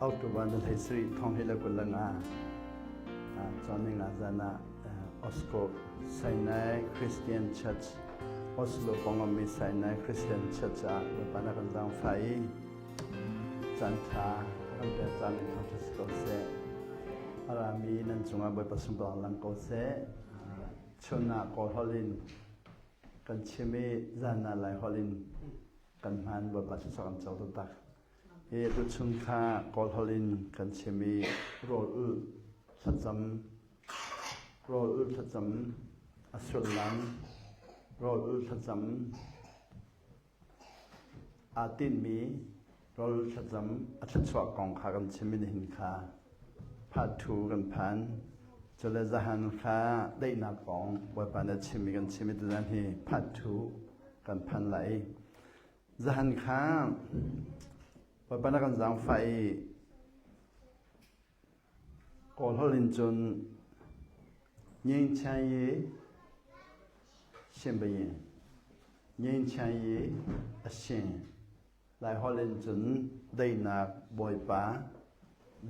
October ni 17 2025 cawning ah zan ah Osco Sinai Christian Church Oslo pawngam mi Sinai Christian Church ah Bawipa na kan zaangfah i caan ṭha kan pek caan in thangṭhat si ko seh. A rami nan cungah Bawipa sunparnak lang ko seh. Chun ah Kawl holh in kan chim i zan ah Lai holh in kan hman Bawipa thluachuah kan co taktak. Hi tuchun kha Kawl holh in kan chim i rawl ulh thlacam rawl ulh thlacam a sullam rawl ulh thlacam aa tinhmi rawl ulh thlacam a thluachuah kong kha kan chim i nihin kha part 2 kan phan. Cule zahan kha daihnak kong Bawipa nih a chimmi kan chim i tuzan hi part 2 kan phan lai. Zahan kha Bawipa na kan zaangfah i Kawl holh in cun Nyeingchan yi Shinbayin Nyeingchan yi a shin Lai holh in cun Daihnak Bawipa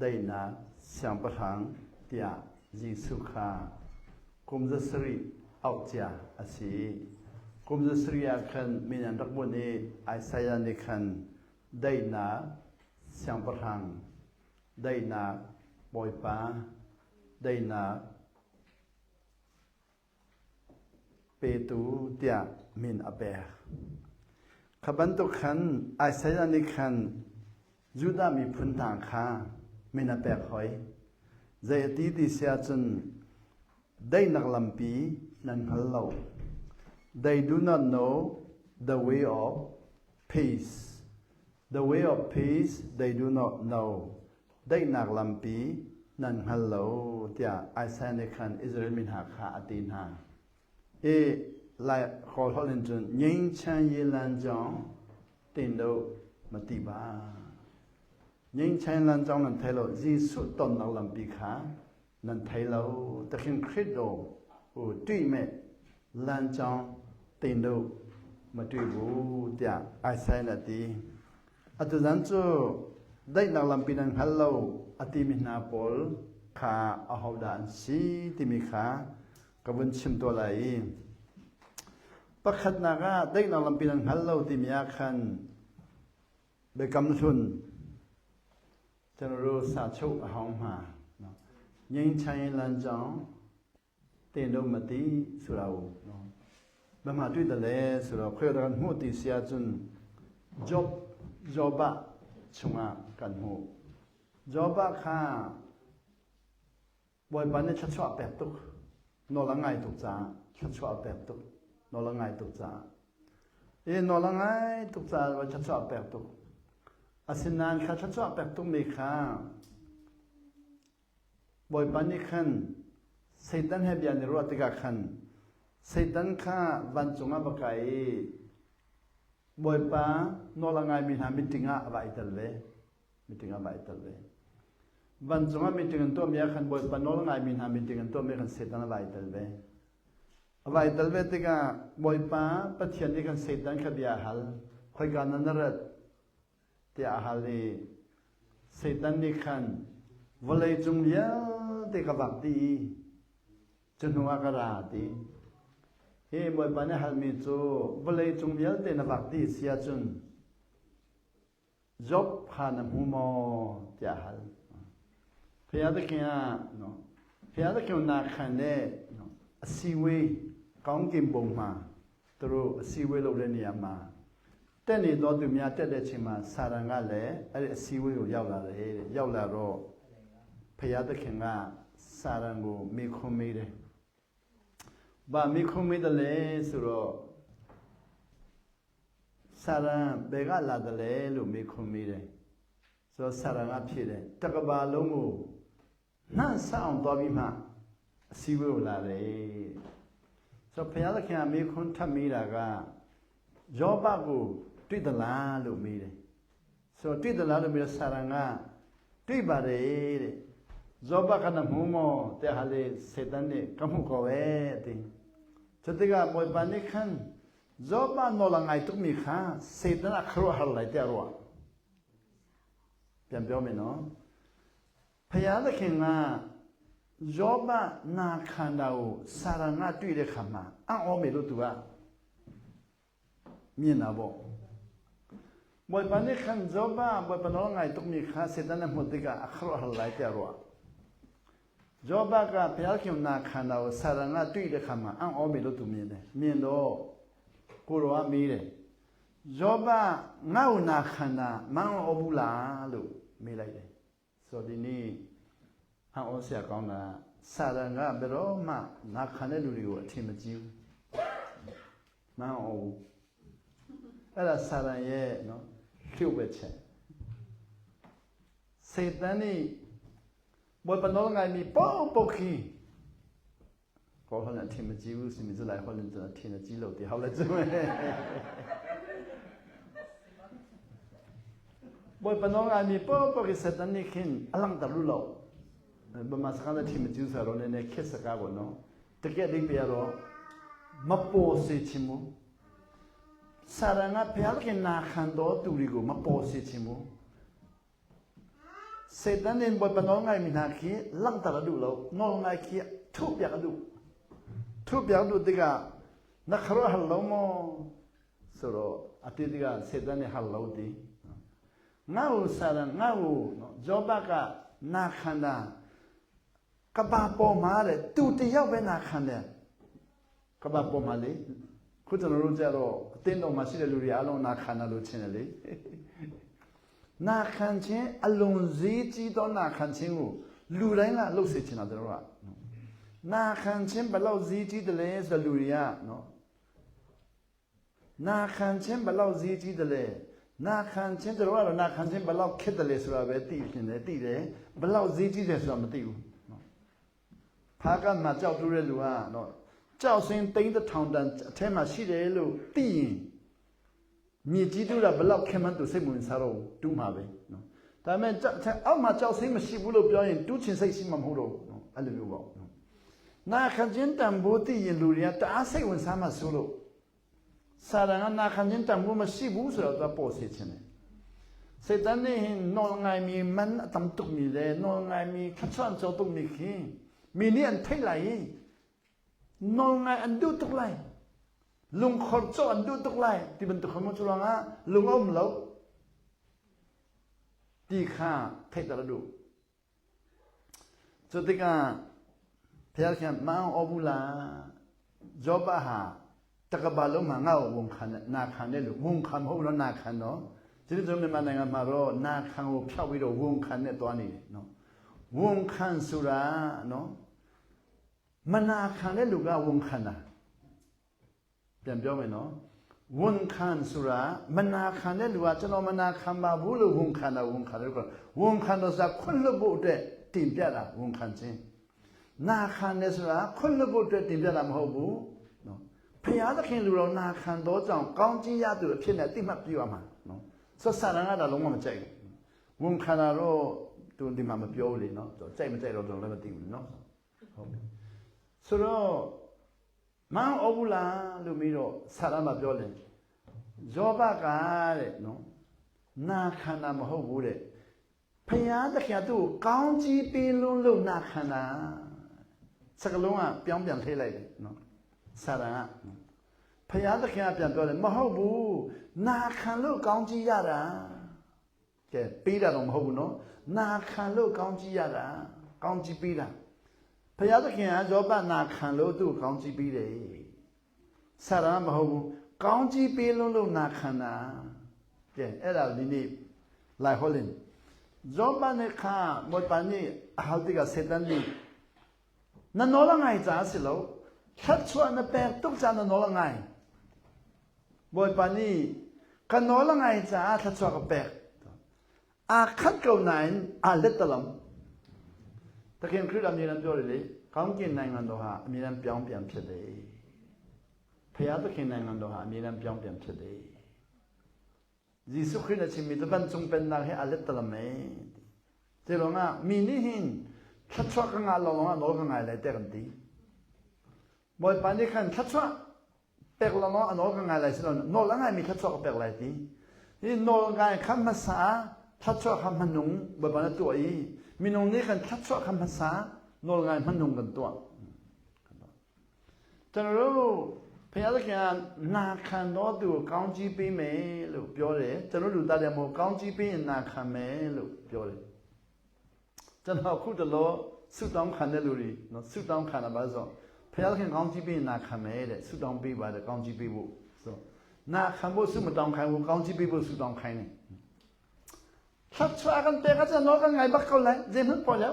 Daihnak Siangpahrang tiah Jesuh kha kum 7 auh cia a si. Kum 7 ah khan min an rak bunh i Isaiah nih khan daihnak siangpahrang, daihnak bawipa, daihnak petu tiah min a pek. Kha bantuk khan Isaiah nih khan Judah miphun hna kha min a pek hoi. Zei a ti ti si ahcun daihnak lampi nan hngal lo. They do not know the way of peace. The way of peace they do not know. Daihnak lampi nan hngal lo tiah Isaiah nih khan Israel mi hna kha a ti hna. I Lai Kawl holh in cun Nyingchan Yi Lan Jong tin do ma ti ba. Nyingchan Lan Jong nan thei lo Jesuh tonnak lampi kha nan thei lo takhin Khrih do u tui me lan chong tin do ma tui bu tiah Isaiah nih a ti. Atu zan cu daihnak lampi nan hngal lo a timi hna pawl kha ahodah an si timi kha ka vun chim tuah lai i pakhatnak ah daihnak lampi nan hngal lo timi ah khan biakam hlun General sa chuh a hong hma. Nyingchain lan zong te no ma ti surau. Ba ma tui da le surau khoi da kan hmuh ti sia cun Job Joba chungah kan hmuh. Joba kha Bawipa nih thluachuah pek tuk nawl a ngai tuk caah thluachuah pek tuk nawl a ngai tuk caah i nawl a ngai tuk caah thluachuah pek tuk asinain kha thluachuah pek tukmi kha Bawipa nih khan Satan he bia an i ruah tikah khan Satan kha vancung ah va kai i Bawipa nawl a ngaimi hna meeting ah a va i tel ve meeting ah va i tel ve. Vancung ah meeting an tuahmi ah khan Bawipa nawl ngaimi hna meeting an tuahmi khan Satan a vai tel ve. A vai tel ve tikah Bawipa Pathian nih khan Satan kha bia a hal. Khoika na na rat tiah a hal i Satan nih khan vawlei cung vialte ka vak dih i cu hnu ah ka ra ti. Hi Bawipa nih halmi cu vawlei cung vialte na vak dih si ahcun Job kha na hmu maw tiah a hal. Phaya na khan le a siwe kaung kim bong ma turu a siwe lo le ni ma te ni do tu mya te le chima saranga le ari a siwe yo yaw la le yaw la ro phaya ta khin nga sarangu mi khum mi le ba mi khum mi da le su ro စာရန်ဘယ်ကလာတယ်လဲလို့မေးခွန်းမေးတယ်ဆိုတော့စာရန်ကဖြေတယ်တကဘာလုံးကိုနှံ့ဆက်အောင်သွားပြီးမှအစည်းအဝေးကိုလာတယ်ဆိုတော့ဘုရားသခင်ကမေးခွန်းထပ်မေးတာကယောဘကိုတွေ့သလားလို့မေးတယ်ဆိုတော့တွေ့သလားလို့မေးတော့စာရန်ကတွေ့ပါတယ်တဲ့ဇောဘကနမုမောတဲ့ဟာလေစေတန်နဲ့ကမှုကောပဲတဲ့စတဲ့ကဘွယ်ပန်နေခန်း Job ah nawl a ngai tukmi kha Satan a khuaruahhar lai tiah a ruah. ပြန်ပြောမယ်နော်ဖယားသခင်ကယောဘနာခံတာကိုစာရဏတွေ့တဲ့ခါမှာအံ့ဩမယ်လို့သူကမြင်တာပေါ့ဘွယ်ပန်ခန်ဇောဘဘွယ်ပနောငိုင်တုမိခါစေတနမှုတိကအခရဟလိုက်တဲ့ရောယောဘကဘုရားခင်နာခံတာကိုစာရဏတွေ့တဲ့ခါမှာအံ့ဩမယ်လို့သူမြင်တယ်မြင်တော့ကိုရောကမေးတယ်ယောဘငါ့ကိုနာခံတာမအံ့ဩဘူးလားလို့မေးလိုက်တယ်ဆိုဒီနေ့အံ့ဩစရာကောင်းတာစာရန်ကဘယ်တော့မှနာခံတဲ့လူတွေကိုအထင်မကြီးဘူးမအံ့ဩဘူးအဲ့ဒါစာရန်ရဲ့နော်လျှို့ဝှက်ချက်စေတန်นี่ဘွယ်ပနောငိုင်မီပေါ့ပုတ်ခီကောဟလန်ထင်မကြီးဘူးစင်မစလိုက်ဟောလန်ထင်ကြီးလို့ဒီဟောလဲကျမဲဘွယ်ပနောငိုင်မီပေါ့ပုတ်ခီစေတန်นี่ခင်အလန့်တလူလို့ဗမာစကားနဲ့ထင်မကြီးဆိုတော့နည်းနည်းခက်စကားပေါ့နော်တကယ်ဒီပြတော့မပေါ်စေချင်ဘူးစာရငါဖျားခင်နာခံတော်သူတွေကိုမပေါ်စေချင်ဘူးစေတန်နေဘပနောငိုင်မိနာခိလန့်တရဒူလို့နောငိုင်ခိထုပြကဒူထုပြဒူတကနခရဟလောမောဆိုတော့အတိတကစေတန်နေဟလောတီငါ့ကိုစာရငါ့ကိုနော်ဂျောဘကနာခန္ဓာကဘာပေါ်မှာတဲ့သူတယောက်ပဲနာခံတယ်ကဘာပေါ်မှာလေခုကျွန်တော်တို့ကြတော့အတင်းတော်မှာရှိတဲ့လူတွေအလုံးနာခံတယ်လို့ထင်တယ်လေနာခံခြင်းအလွန်ဈေးကြီးသောနာခံခြင်းကိုလူတိုင်းကလှုပ်စေချင်တာကျွန်တော်တို့ကနာခံခြင်းဘလောက်ဈေးကြီးတယ်လဲဆိုလူတွေကနော်နာခံခြင်းဘလောက်ဈေးကြီးတယ်လဲနာခံခြင်းတို့ကတော့နာခံခြင်းဘလောက်ခက်တယ်လဲဆိုတာပဲသိနေတယ်သိတယ်ဘလောက်ဈေးကြီးတယ်ဆိုတာမသိဘူးနော်ဖာကမှကြောက်တူးတဲ့လူကနော်ကြောက်စင်းတိန်းတစ်ထောင်တန်အထက်မှာရှိတယ်လို့သိရင်မြေကြီးတူတာဘလောက်ခင်မှန်းသူစိတ်ဝင်စားတော့တူးမှာပဲနော်ဒါပေမဲ့အောက်မှာကြောက်စိမ့်မရှိဘူးလို့ပြောရင်တူးချင်စိတ်ရှိမှာမဟုတ်တော့ဘူးနော်အဲ့လိုမျိုးပေါ့နော်နာခံခြင်းတန်ဖိုးသိရင်လူတွေကတအားစိတ်ဝင်စားမှဆိုလို့စာရန်ကနာခံခြင်းတန်ဖိုးမရှိဘူးဆိုတော့သူပေါ်စေချင်တယ်စေတန်နေနော်ငိုင်မီမန်အတမ်တုမီလေနော်ငိုင်မီခချွန်ချောတုမီခင်မီနီအန်ထိလိုက်နော်ငိုင်အန်ဒုတုလိုက်လုံခေါ်ချောအန်ဒုတုလိုက်ဒီဘန်တုခမချလောငါလုံအောင်လို့ဒီခါထိတ်တယ်လို့ဆိုတဲ့ကဖျားခင်မအောင်အဘူးလားဂျောဘဟာတကဘာလုံးမှာငါ့ကိုဝန်ခံနာခံတယ်လို့ဝန်ခံမဟုတ်တော့နာခံတော့ဒီလိုမြန်မာနိုင်ငံမှာတော့နာခံကိုဖျောက်ပြီးတော့ဝန်ခံနဲ့သွားနေတယ်နော်ဝန်ခံဆိုတာနော်မနာခံတဲ့လူကဝန်ခံတာပြန်ပြောမယ်နော်ဝန်ခံဆိုတာမနာခံတဲ့လူကကျွန်တော်မနာခံပါဘူးလို့ဝန်ခံတာဝန်ခံတယ်ခေါ်ဝန်ခံတော့ဆိုတာခွင့်လွတ်ဖို့အတွက်တင်ပြတာဝန်ခံခြင်းနာခံတယ်ဆိုတာခွင့်လွတ်ဖို့အတွက်တင်ပြတာမဟုတ်ဘူးနော်ဖျားသခင်လူတော်နာခံတော့ကြောင့်ကောင်းကြီးရသူအဖြစ်နဲ့တိမှတ်ပြရမှာနော်ဆက်ဆံရတာလုံးဝမကြိုက်ဘူးဝန်ခံတာတော့သူဒီမှာမပြောဘူးလေနော်ကြိုက်မကြိုက်တော့ကျွန်တော်လည်းမသိဘူးနော်ဟုတ်ပြီဆိုတော့မန်အောဘူးလားလို့ပြီးတော့ဆရာမပြောတယ်ယောဘကတဲ့နော်နာခန္ဓာမဟုတ်ဘူးတဲ့ဖယားတခင်သူ့ကိုကောင်းကြီးပေးလွန်းလို့နာခန္ဓာစကလုံးကပြောင်းပြန်ထိလိုက်တယ်နော်ဆရာကဖယားသခင်ကပြန်ပြောတယ်မဟုတ်ဘူးနာခံလို့ကောင်းကြီးရတာကဲပေးတာတော့မဟုတ်ဘူးနော်နာခံလို့ကောင်းကြီးရတာကောင်းကြီးပေးတာဖယားသခင်ကယောဘနာခံလို့သူ့ကိုကောင်းကြီးပေးတယ်ဆရာမဟုတ်ဘူးကောင်းကြီးပေးလွန်းလို့နာခံတာကဲအဲ့ဒါဒီနေ့လိုက်ဟောလင်ယောဘနဲ့ခါမောပန်နီအဟောတိကစေတန်နီနနောလငိုင်ဇာစီလို့ခတ်ချွန်ပဲတုတ်ချာနနောလငိုင်ဘွေပနီကနောလငိုင်ဇာခတ်ချွန်ပဲအာခတ်ကောနိုင်အလက်တလမ်တခင်ခရစ်အမြဲတမ်းပြောတယ်လေကောင်းကင်နိုင်ငံတော်ဟာအမြဲတမ်းပြောင်းပြန်ဖြစ်တယ်ဖျားသခင်နိုင်ငံတော်ဟာအမြဲတမ်းပြောင်းပြန်ဖြစ်တယ်ယေရှုခရစ်နဲ့ချင်းမိတပန်ချုံပန်နာဟဲအလက်တလမဲဒီလောငါမီနီဟင်ခတ်ချွန်ကငါလောငါလောကငါလေတဲ့ကန်တီဘွေပန်ဒီခန်ခတ်ချွန်ပက်လောအနောကငါလေစလောနောလငါမီခတ်ချွန်ပက်လိုက်တီဒီနောငါခမဆာ Thluachuah kha hmanung Bawipa na tuah i minung nih khan thluachuah kha hmasa nawlngai hmanung kan tuah. ကျွန်တော်တို့ ဘုရားသခင်ကနာခံတော်သူကိုကောင်းကြီးပေးမယ်လို့ပြောတယ်ကျွန်တော်လူသားတွေမို့ကောင်းကြီးပေးရင်နာခံမယ်လို့ပြောတယ်ကျွန်တော်ခုတလောဆုတောင်းခံတဲ့လူတွေနော်ဆုတောင်းခံတာပါဆိုဘုရားသခင်ကောင်းကြီးပေးရင်နာခံမယ်တဲ့ဆုတောင်းပေးပါတယ်ကောင်းကြီးပေးဖို့ဆိုနာခံဖို့ဆုမတောင်းခိုင်းဘူးကောင်းကြီးပေးဖို့ဆုတောင်းခိုင်းတယ် thluachuah kan pek ahcun nawl kan ngai bak ko lai zeihmanh poi lo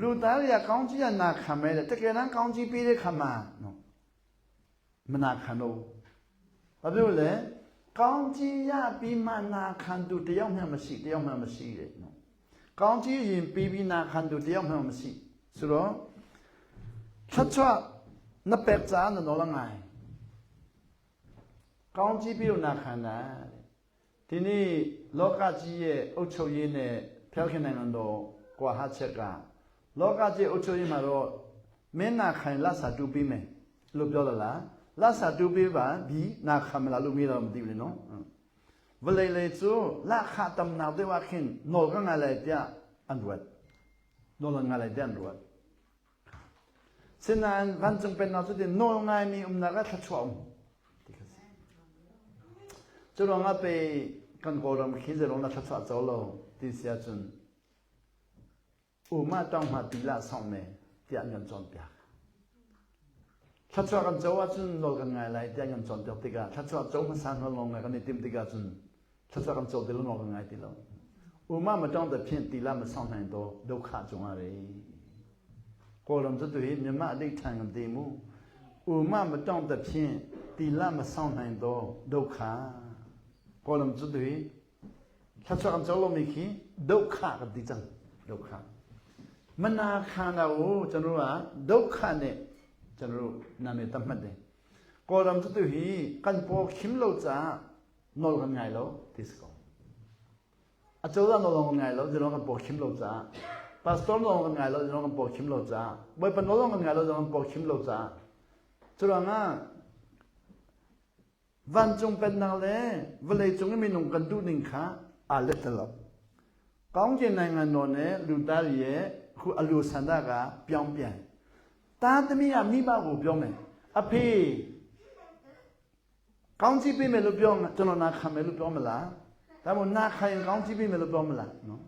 လူသားတွေကကောင်းကြီးကနာခံမယ်တဲ့တကယ်တမ်းကောင်းကြီးပေးတဲ့ခါမှာနော်မနာခံတော့ဘူးဘာဖြစ်လို့လဲကောင်းကြီးရပြီးမှနာခံသူတယောက်မှမရှိတယောက်မှမရှိတဲ့နော်ကောင်းကြီးရင်ပြီးပြီးနာခံသူတယောက်မှမရှိဆိုတော့thluachuah နပက်ဇာနော်လငိုင်ကောင်းကြီးပြီးလို့နာခံတာတဲ့ဒီနေ့လောကကြီးရဲ့အုပ်ချုပ်ရေးနဲ့ဖျောက်ခင်နိုင်ငံတော်ကွာဟချက်ကလောကကြီးအုပ်ချုပ်ရေးမှာတော့မင်းနာခံလဆာတူပြီးမယ်လို့ပြောလလားလဆာတူပြီးပါဒီနာခံမလားလို့မေးတော့မသိဘူးလေနော်ဝလေလေကျလာခတမ်နာဒေဝခင်နောကငါလိုက်တဲ့အန်ဝတ်နောငါလိုက်တဲ့အန်ဝတ်စနန်ဝန်ကျုံပန်နာတဲ့နောငါမီအုံနာကထချောကျွန်တော်ငါပေကန်ကောရမ်ခင်းစလုံးလာထချကြောလို့ဒီဆရာကျွန်းဥမတောင်းမှတီလာဆောင်မယ်တရားညွန်ကြပြထချကန်ကြောအကျွန်းလောကန်ငိုင်လိုက်တရားညွန်ကြပြတိကထချကြောမဆန်လုံးငါကနေတင်တိကကျွန်းထချကန်ကြောတယ်လောကန်ငိုင်တီလောဥမမတောင်းတဲ့ဖြင့်တီလာမဆောင်နိုင်တော့ဒုက္ခကြုံရတယ်ကိုရမ်စတူမြမအဋိဌံတေမူဥမမတောင်းတဲ့ဖြင့်တီလာမဆောင်နိုင်တော့ဒုက္ခကိုရမ်စတူထချကန်ကြောလို့မိခိဒုက္ခကတိချံဒုက္ခမနာခံတာကိုကျွန်တော်တို့ကဒုက္ခနဲ့ကျွန်တော်တို့နာမည်သတ်မှတ်တယ်ကိုရမ်စတူဟီကန်ပေါ်ခိမလို့စာနောကန်ငိုင်လို့ဒီစကောအကျိုးသာနောကန်ငိုင်လို့ကျွန်တော်ကပေါ်ခိမလို့စာပတ်စတော်နောကန်ငိုင်လို့ကျွန်တော်ကပေါ်ခိမလို့စာဘယ်ပနောကန်ငိုင်လို့ကျွန်တော်ပေါ်ခိမလို့စာကျွန်တော်ကวันจงเป็นนางเลวเลยจงไม่นงกันดูนิ่งค่ะอาเลตลบကောင်းကျင်နိုင်ငံတော်နဲ့လူသားတွေရဲ့ခုအလိုဆန္ဒကပြောင်းပြန်သားသမီးကမိဘကိုပြောမယ်အဖေကောင်းချီးပေးမယ်လို့ပြောကျွန်တော်နာခံမယ်လို့ပြောမလားဒါမှမဟုတ်နာခံရင်ကောင်းချီးပေးမယ်လို့ပြောမလားနော်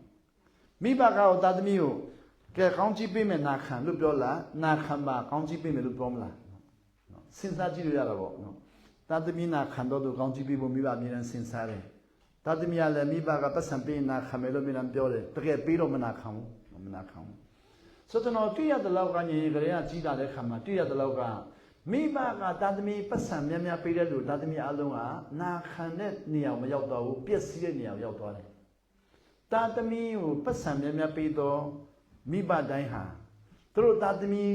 မိဘကတော့သားသမီးကိုကဲကောင်းချီးပေးမယ်နာခံလို့ပြောလားနာခံပါကောင်းချီးပေးမယ်လို့ပြောမလားနော်စဉ်းစားကြည့်လို့ရတာပေါ့နော်သားသမီးနာခံတော့သူကောင်းချီးပေးဖို့မိဘအမြဲတမ်းစဉ်းစားတယ်သားသမီးကလည်းမိဘကပတ်စံပေးနာခံမယ်လို့မြင်ပြောတယ်တကယ်ပေးတော့မနာခံဘူးမနာခံဘူးဆိုတော့ကျွန်တော်တွေ့ရတဲ့လောက်ကညီကလေးကကြီးလာတဲ့ခါမှာတွေ့ရတဲ့လောက်ကမိဘကသားသမီးပတ်စံများများပေးတဲ့လူသားသမီးအလုံးကနာခံတဲ့နေရာမရောက်တော့ဘူးပျက်စီးတဲ့နေရာရောက်သွားတယ်သားသမီးကိုပတ်စံများများပေးတော့မိဘတိုင်းဟာသူတို့သားသမီး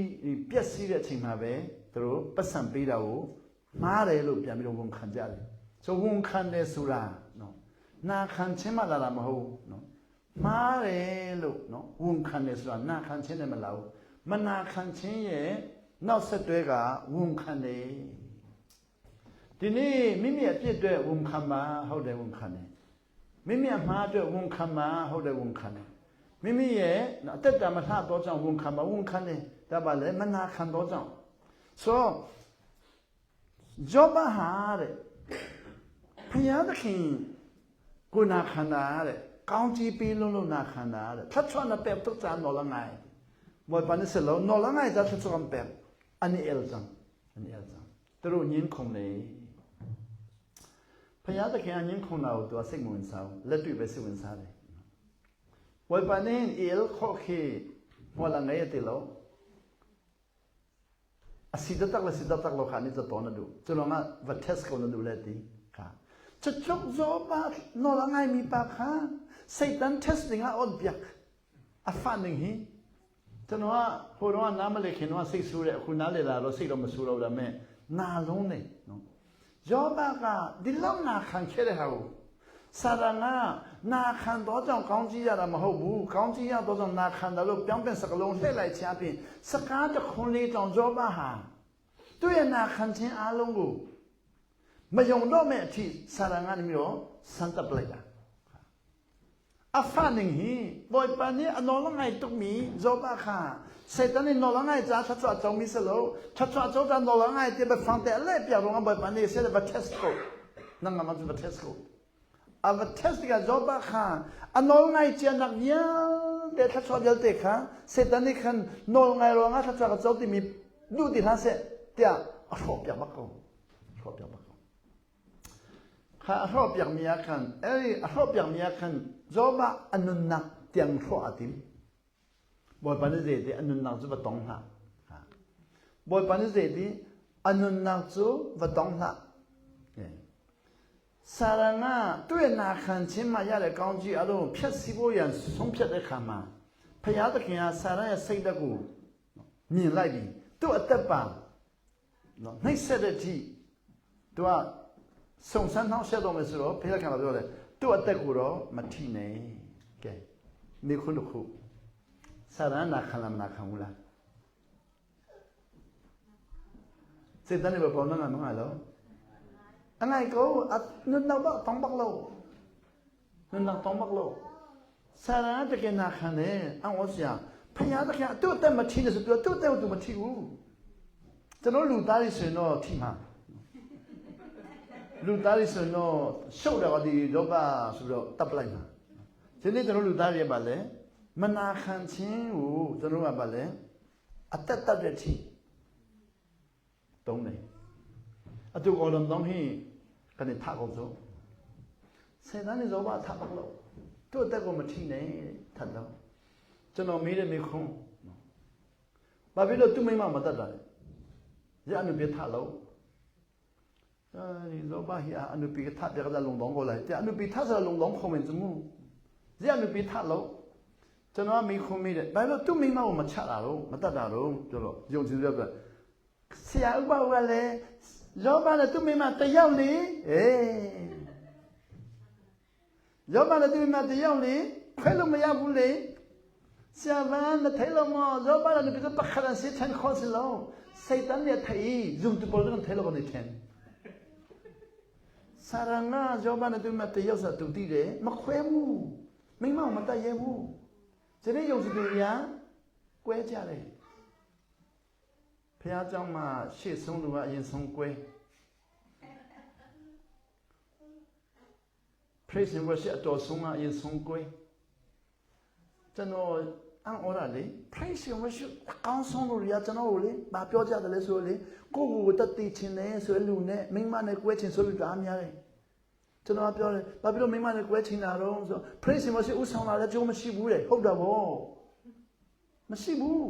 ပျက်စီးတဲ့အချိန်မှာပဲသူတို့ပတ်စံပေးတာကိုမှားတယ်လို့ပြန်ပြီးတော့ဝန်ခံကြတယ်ဆိုဝန်ခံတယ်ဆိုတာနော်နာခံခြင်းမှလာတာမဟုတ်နော်မှားတယ်လို့နော်ဝန်ခံတယ်ဆိုတာနာခံခြင်းနဲ့မလာဘူးမနာခံခြင်းရဲ့နောက်ဆက်တွဲကဝန်ခံတယ်ဒီနေ့မိမိအပြစ်အတွက်ဝန်ခံပါဟုတ်တယ်ဝန်ခံတယ်မိမိအမှားအတွက်ဝန်ခံပါဟုတ်တယ်ဝန်ခံတယ်မိမိရဲ့အသက်တာမထတော့ကြောင့်ဝန်ခံပါဝန်ခံတယ်ဒါပါလေမနာခံတော့ကြောင့်ဆိုယောဘဟာတဲ့ဘုရားသခင်ကိုနာခံတာတဲ့ကောင်းကြီးပေးလို့လို့နာခံတာတဲ့ထချွန်တဲ့တုတ်ချာနော်လငိုင်မောပန်စလောနော်လငိုင်ဇာထချွန်ပဲအနိအလဇံအနိအလဇံသူတို့ညင်းခုန်နေဘုရားသခင်အညင်းခုန်တာကိုသူကစိတ်ဝင်စားဘူးလက်တွေ့ပဲစိတ်ဝင်စားတယ်ဝေပနင်းအလခေါခေမောလငိုင်တဲ့လောအစီတတက်လစီတတက်လောခါနေတော့နဒူကျွန်တော်ကဗတက်စ်ကိုနဒူလက်တီခါချက်ချုပ်ဇောပါနော်လငိုင်မီပါခါစိတ်တန် testing အွန်ပြက်အဖန်နေဟီကျွန်တော်ကဟိုတော့နားမလည်ခင်တော့စိတ်ဆိုးတယ်အခုနားလည်လာတော့စိတ်တော့မဆိုးတော့ဒါမဲ့နာလုံးနေနော်ယောဘကဒီလောက်နာခံခဲ့တဲ့ဟာကိုစာရငါနာခံတော့ကြောင့်ကောင်းကြီးရတာမဟုတ်ဘူးကောင်းကြီးရတော့ကြောင့်နာခံတယ်လို့ပြောင်းပြန်စကလုံးလှည့်လိုက်ချပြင်စကားတခွန်းလေးကြောင့်ယောဘဟာသူ့ရဲ့နာခံခြင်းအလုံးကိုမယုံတော့မဲ့အထိစာရငါနေမျိုးစမ်းတပ်လိုက်တာ။ A fa ning hi Bawipa nih a nawl a ngai tukmi Job ah kha Satan nih nawl a ngai caah thluachuah a comi si lo. Thluachuah co caah nawl a ngai ti biafang te a leh piak ruangah Bawipa nih seh va test ko. Nang ngam ahcun va test ko. A va test tikah Job ah kha a nawl ngai cianak vialte thluachuah vialte kha Satan nih khan nawl ngai ruangah thluachuah ka co timi duh ti hlah seh tiah a hrawh piak bak ko. Hrawh piak bak ko. Kha a hrawhpiakmi ah khan, ei, a hrawhpiakmi ah khan Job ah a nunnak tiang hrawh aa tim. Bawipa nih zeiti a nunnak cu va tong hlah. Bawipa nih zeiti a nunnak cu va tong hlah. Sarang ah 对那看亲嘛也来讲句阿路撇死不人送撇的看嘛， ဖယားသခင်ကဆာရန်ရဲ့စိတ်ဓာတ်ကိုမြင်လိုက်ပြီသူ့အသက်ပါ နော်နှိပ်စက်တဲ့အထိသူကစုံစမ်းနှောက်ယှက်တော့မယ်ဆိုတော့ဘုရားခင်ကပြောတယ်သူ့အသက်ကိုတော့မထိနဲ့ကဲမိခွန်းတစ်ခုစာရနာခံလားမနာခံဘူးလားစေတန်းနေပေါ်နော်ငါမငါလို့အငိုင်ကိုနုံတော့တောင်းပါလို့ နနောက်တောင်းမလို့ဆာရာတကယ်နာခံတယ်အံ့ဩစရာဖယားတကယ်သူ့အသက်မထီးနဲ့ဆိုပြောသူ့အသက်ကိုသူမထီးဘူးကျွန်တော်လူသားတွေဆိုရင်တော့ထီးမှာလူသားတွေဆိုရင်တော့ရှုပ်တယ်ကဒီလောကဆိုပြီးတော့တပ်ပလိုက်မှာဒီနေ့ကျွန်တော်လူသားတွေပါလဲမနာခံခြင်းကိုကျွန်တော်ကပါလဲအသက်တတ်တဲ့ထီး တုံးတယ်အတူအော်လုံတော့ဟင်းကနေထကုန်စို့စေတန်းနေဇောဘထပါလို့သူ့အသက်ကိုမထိနဲ့ထတ်တော့ကျွန်တော်မေးတယ်မေခွန်းဘာဖြစ်လို့သူ့မိမမတတ်တာလဲရအနုပြထလို့အဲဒီဇောဘဟီအနုပြထပြကလုံတော့ကိုလိုက်တဲ့အနုပြထဆိုလုံတော့ခုံမင်းစမှုရအနုပြထလို့ကျွန်တော်မေးခွန်းမေးတယ်ဘာလို့သူ့မိမကိုမချတာတော့မတတ်တာတော့ပြောတော့ယုံကြည်ပြပြ ဆရာဥပကလည်းယောဘနဲ့သူ့မိမတယောက်လေအေးယောဘနဲ့သူ့မိမတယောက်လေခွဲလို့မရဘူးလေဆရာဗန်နဲ့ထိုင်လို့မယောဘနဲ့ပြပခရန်စီတန်ခေါ်စလုံးစိတ်တမ်းနဲ့ထိုင်ဇုံတပေါ်တဲ့ထိုင်လို့နေတယ်ဆာရငါယောဘနဲ့သူ့မိမတယောက်ဆိုတူတည်တယ်မခွဲဘူးမိမမတတ်ရဘူးဒီနေ့ယုံကြည်သူများကွဲကြတယ် ဖះเจ้าမှာရှေ့ဆုံးလူကအရင်ဆုံးကွဲ praise and worship အတော်ဆုံးကအရင်ဆုံးကွဲကျွန်တော်အံ့ဩတာလေ praise and worship အကောင်းဆုံးလူတွေကကျွန်တော်ကိုလေဘာပြောကြတယ်လဲဆိုလေကိုကိုကိုတတ်သိချင်တယ်ဆိုလူနဲ့မိမနဲ့ကွဲချင်ဆိုလူတအားများတယ်ကျွန်တော်ပြောတယ်ဘာဖြစ်လို့မိမနဲ့ကွဲချင်တာတော့ဆို praise and worship ဥဆောင်လာလည်းကြိုးမရှိဘူးတဲ့ဟုတ်တာဗောမရှိဘူး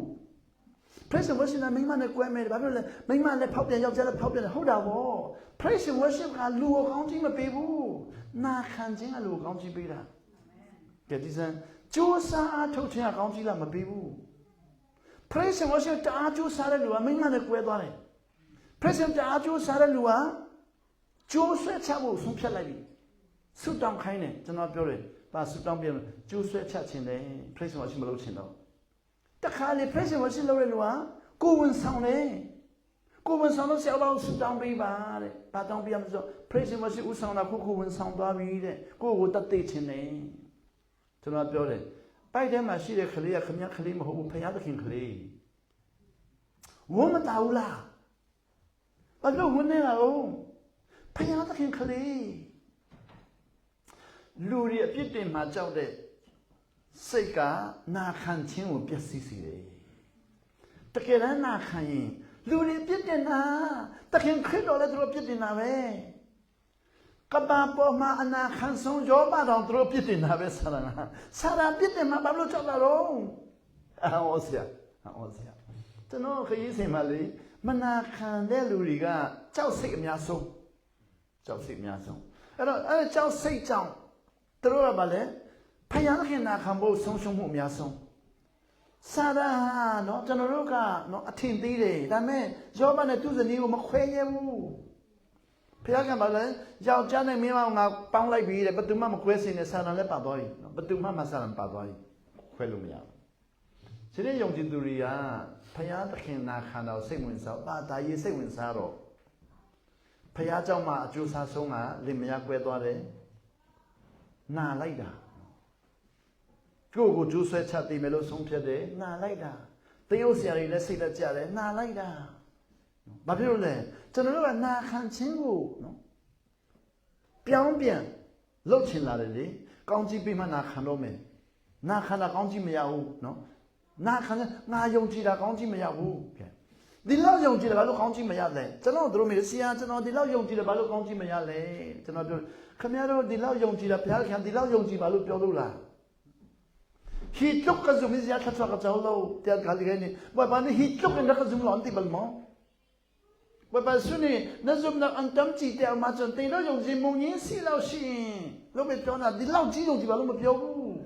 praise and worship ကမိမနဲ့ကွဲမယ်ဘာဖြစ်လို့လဲမိမလည်းဖောက်ပြန်ယောက်ျားလည်းဖောက်ပြန်ဟုတ်တာဗော praise and worship ကလူကိုကောင်းကြီးမပေးဘူးနာခံခြင်းကလူကိုကောင်းကြီးပေးတာကဲဒီစံကြိုးစားအားထုတ်ခြင်းကကောင်းကြီးလားမပေးဘူး praise and worship တအားကြိုးစားတဲ့လူကမိမနဲ့ကွဲသွားတယ် praise and တအားကြိုးစားတဲ့လူကကြိုးဆွဲချဖို့ဆုံးဖြတ်လိုက်ပြီဆုတောင်းခိုင်းတယ်ကျွန်တော်ပြောတယ်ဘာဆုတောင်းပြကြိုးဆွဲချခြင်းတယ် praise and worship မလုပ်ချင်တော့ တခါလေ praise and worship လုပ်တဲ့လူကကိုဝင်ဆောင်တယ်ကိုဝင်ဆောင်တော့ဆရာတော်ဆုတောင်းပေးပါတဲ့။ဘာတောင်းပေးရမလဲဆို praise and worship ဥဆောင်တာခုခုဝင်ဆောင်သွားပြီတဲ့။ကိုကိုတတ်သိချင်တယ်။ကျွန်တော်ပြောတယ်ပိုက်ထဲမှာရှိတဲ့ကလေးကခမည်းကလေးမဟုတ်ဘူးဖယားသခင်ကလေး။ဝမ်းမတာဘူးလား။ဘာလို့ဝင်နေတာလဲဖယားသခင်ကလေးလူတွေအပြစ်တင်မှာကြောက်တဲ့ စိတ်ကနာခံခြင်းကိုပျက်စီးစေတယ်။တကယ်တမ်းနာခံရင်လူတွေပြစ်တင်တာတခင်ခရစ်တော်လည်းသူတို့ပြစ်တင်တာပဲ။ကဘာပေါ်မှာအနာခံဆုံးယောဘတော်သူတို့ပြစ်တင်တာပဲဆရာနာ။ဆရာပြစ်တင်မှာဘာလို့ကြောက်တာတော့။အော်ဆရာအော်ဆရာကျွန်တော်ခရီးစဉ်မှာလေမနာခံတဲ့လူတွေကကြောက်စိတ်အများဆုံးကြောက်စိတ်အများဆုံးအဲ့တော့အဲ့ကြောက်စိတ်ကြောင့်သူတို့ကဘာလဲ ဖယားခင်နာခံဖို့ဆုံးရှုံးမှုအများဆုံးစာရာနော်ကျွန်တော်တို့ကနော်အထင်သေးတယ်ဒါပေမဲ့ယောဘနဲ့သူ့ဇနီးကိုမခွဲရဘူးဖယားကဘာလဲယောက်ျားနဲ့မင်းမငါပေါင်းလိုက်ပြီတဲ့ဘယ်သူမှမခွဲစင်နဲ့စာရလည်းပါသွားပြီနော်ဘယ်သူမှမစာရပါသွားပြီခွဲလို့မရဘူးဒီနေ့ယုံကြည်သူတွေကဖယားသခင်နာခံတော်စိတ်ဝင်စားပါဒါရေးစိတ်ဝင်စားတော့ဖယားเจ้าမှာအကျိုးစားဆုံးကလင်မယားကွဲသွားတယ်နာလိုက်တာ ကိုကိုကျူးဆွဲချတည်မယ်လို့ဆုံးဖြတ်တယ်နာလိုက်တာတရုတ်ဆရာတွေလည်းစိတ်လက်ကြတယ်နာလိုက်တာဘာဖြစ်လို့လဲကျွန်တော်တို့ကနာခံခြင်းကိုနော်ပြောင်းပြန်လှုပ်ချင်လာတယ်လေကောင်းကြီးပြီးမှနာခံတော့မယ်နာခံတာကောင်းကြီးမရဘူးနော်နာခံငါယုံကြည်တာကောင်းကြီးမရဘူးကဲဒီလောက်ယုံကြည်တယ်ဘာလို့ကောင်းကြီးမရလဲကျွန်တော်တို့မေးဆရာကျွန်တော်ဒီလောက်ယုံကြည်တယ်ဘာလို့ကောင်းကြီးမရလဲကျွန်တော်ပြောခင်ဗျားတို့ဒီလောက်ယုံကြည်တာဘုရားခင်ဒီလောက်ယုံကြည်ပါလို့ပြောလို့လား Hi tluk ka zum i zia thluachuah ka co lo tiah ka li ni Bawipa nih hi tluk in rak ka zum lo an ti bal maw? Bawipa Jesuh nih na zumnak an tam ci te ma cun te lo yong ji mung yin si lo shi lo me pyo na di lau ji yong ji ba lo ma pyo bu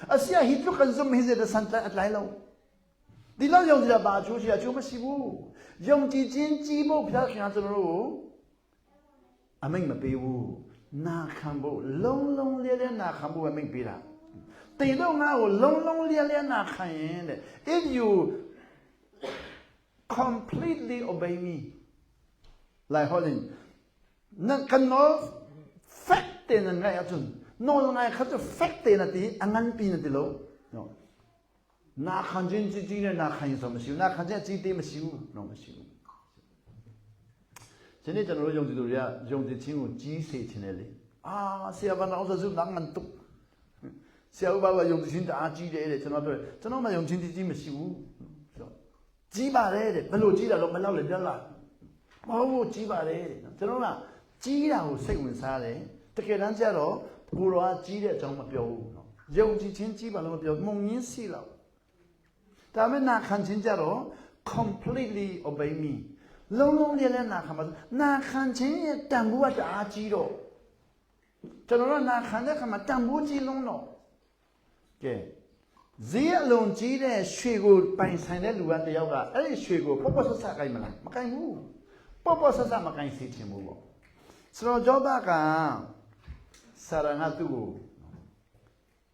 asia hi tluk kan zum hi ze da san tlai atlai lo di lau yong ji da ba chu shi a chu ma si bu yong ji jin ji bo phya khya ကျွန်တော်တို့အမိန့်မပေးဘူးနာခံဖို့လုံးလုံးလေးလေးနာခံဖို့အမိန့်ပေးတာတင်တော့ငါ့ကိုလုံးလုံးလေးလေးနာခံရင်တဲ့ if you completely obey me lai holin na kan nawl fek te na ngai ahcun nawl ngai kha cu fek te na ti a ngan pi na ti lo no na khan chin chi chi ne na khan so မရှိဘူးနာခံချင်းအကြီးသေးမရှိဘူးတော့မရှိဘူးဒီနေ့ကျွန်တော်တို့ယုံကြည်သူတွေကယုံကြည်ခြင်းကိုကြီးစေခြင်းတယ်လေအာဆရာဘာနာအောင်ဆိုနာငန်တုဆရာဥပဘာယုံကြည်ခြင်းတအားကြီးတယ်တဲ့ကျွန်တော်ပြောကျွန်တော်မှယုံကြည်ခြင်းကြီးမရှိဘူးဆိုကြီးပါတယ်တဲ့ဘယ်လိုကြီးတာတော့မလောက်လေပြလားမဟုတ်ဘူးကြီးပါတယ်တဲ့ကျွန်တော်ကကြီးတာကိုစိတ်ဝင်စားတယ်တကယ်တမ်းကျတော့ကိုရောကကြီးတဲ့အကြောင်းမပြောဘူးနော်ယုံကြည်ခြင်းကြီးပါလို့မပြောမုံရင်းစီလောက်ဒါမဲ့နာခံခြင်းကြတော့ completely obey me လုံးလုံးလေးလေးနာခံပါနာခံခြင်းရဲ့တန်ဖိုးကတအားကြီးတော့ကျွန်တော်တို့နာခံတဲ့ခါမှာတန်ဖိုးကြီးလုံးတော့ကဲဈေးအလုံးကြီးတဲ့ရွှေကိုပိုင်ဆိုင်တဲ့လူကတယောက်ကအဲ့ဒီရွှေကိုပေါ့ပေါ့ဆဆကိုင်မလားမကိုင်ဘူးပေါ့ပေါ့ဆဆမကိုင်စေချင်ဘူးပေါ့ဆိုတော့ယောဘကဆာရငါသူ့ကို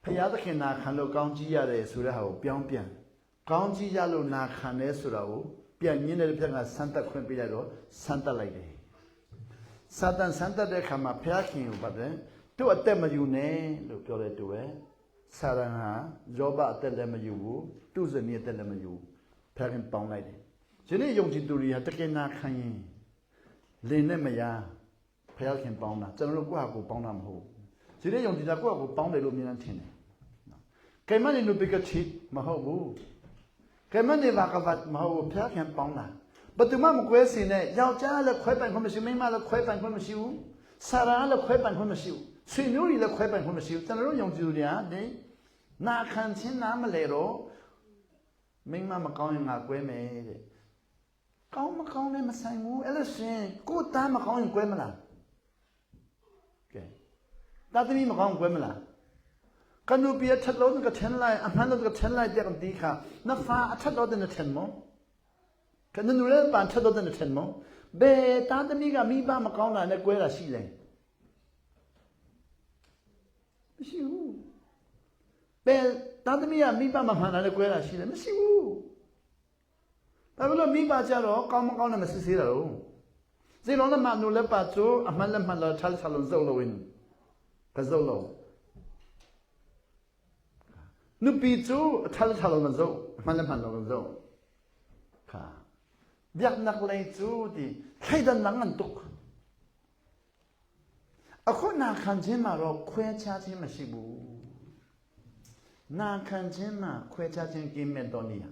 ဖျားသခင်နာခံလို့ကောင်းကြီးရတယ်ဆိုတဲ့ဟာကိုပြောင်းပြန်ကောင်းကြီးရလို့နာခံတယ်ဆိုတာကိုပြန်ညင်းတဲ့ဖက်ကဆန်းတက်ခွင့်ပေးလိုက်တော့ဆန်းတက်လိုက်တယ်စာတန်ဆန်းတက်တဲ့အခါမှာဖျားခင်ကိုပါတယ်သူ့အသက်မယူနဲ့လို့ပြောတဲ့တူပဲဆာရန်ဟာယောဘအသက်လည်းမယူဘူးသူ့ဇနီးအသက်လည်းမယူဖျားခင်ပေါင်းလိုက်တယ်ဒီနေ့ယုံကြည်သူတွေဟာတကယ်နာခံရင်လင်းနဲ့မယားဖျားခင်ပေါင်းတာကျွန်တော်တို့ကိုယ့်ဟာကိုယ်ပေါင်းတာမဟုတ်ဘူးဒီနေ့ယုံကြည်တာကိုယ့်ဟာကိုယ်ပေါင်းတယ်လို့မြင်နေထင်တယ်ကဲမနေနုပိကချီမဟုတ်ဘူးကဲမနေဘာကဘတ်မဟုတ်ဘူးဖျားခင်ပေါင်းတာဘယ်သူမှမကွဲစင်နဲ့ယောက်ျားလည်းခွဲပိုင်ခွင့်မရှိမိန်းမလည်းခွဲပိုင်ခွင့်မရှိဘူးဆာရာလည်းခွဲပိုင်ခွင့်မရှိဘူးဆွေမျိုးတွေလည်းခွဲပိုင်ခွင့်မရှိဘူးကျွန်တော်တို့ယုံကြည်သူတွေဟာဒီနာခံခြင်းနားမလဲတော့မိန်းမမကောင်းရင်ငါကွဲမယ်တဲ့ကောင်းမကောင်းလည်းမဆိုင်ဘူးအဲ့လိုရှင်ကိုယ်သားမကောင်းရင်ကွဲမလားကဲသားသမီးမကောင်းကွဲမလားကနုပြထက်လို့ကထန်လိုက်အမှန်လို့ကထန်လိုက်တဲ့ဒီခါနဖာအထက်တော့တဲ့ထန်မောကနနူလည်းပန်ထက်တော့တဲ့ထန်မောဘယ်သားသမီးကမိဘမကောင်းတာနဲ့ကွဲတာရှိလဲမရှိဘူးဘယ်သားသမီးကမိဘမမှန်တာနဲ့ကွဲတာရှိလဲမရှိဘူးဘာလို့မိဘကြတော့ကောင်းမကောင်းနဲ့မစစ်ဆေးတာတော့ဇေလုံးလည်းမနူလည်းပါချိုးအမှန်လည်းမှန်တော့ထားထားလုံးစုပ်လို့ဝင်ကစုပ်လို့နုပီချိုးထားထားလုံးစုပ်အမှန်လည်းမှန်တော့စုပ်ခါဗျက်နက်လေးချိုးဒီထိုက်တဲ့နငန်တုတ်အခုနာခံခြင်းမှာတော့ခွဲခြားခြင်းမရှိဘူးနာခံခြင်းမှာခွဲခြားခြင်းကင်းမဲ့တော်နေရ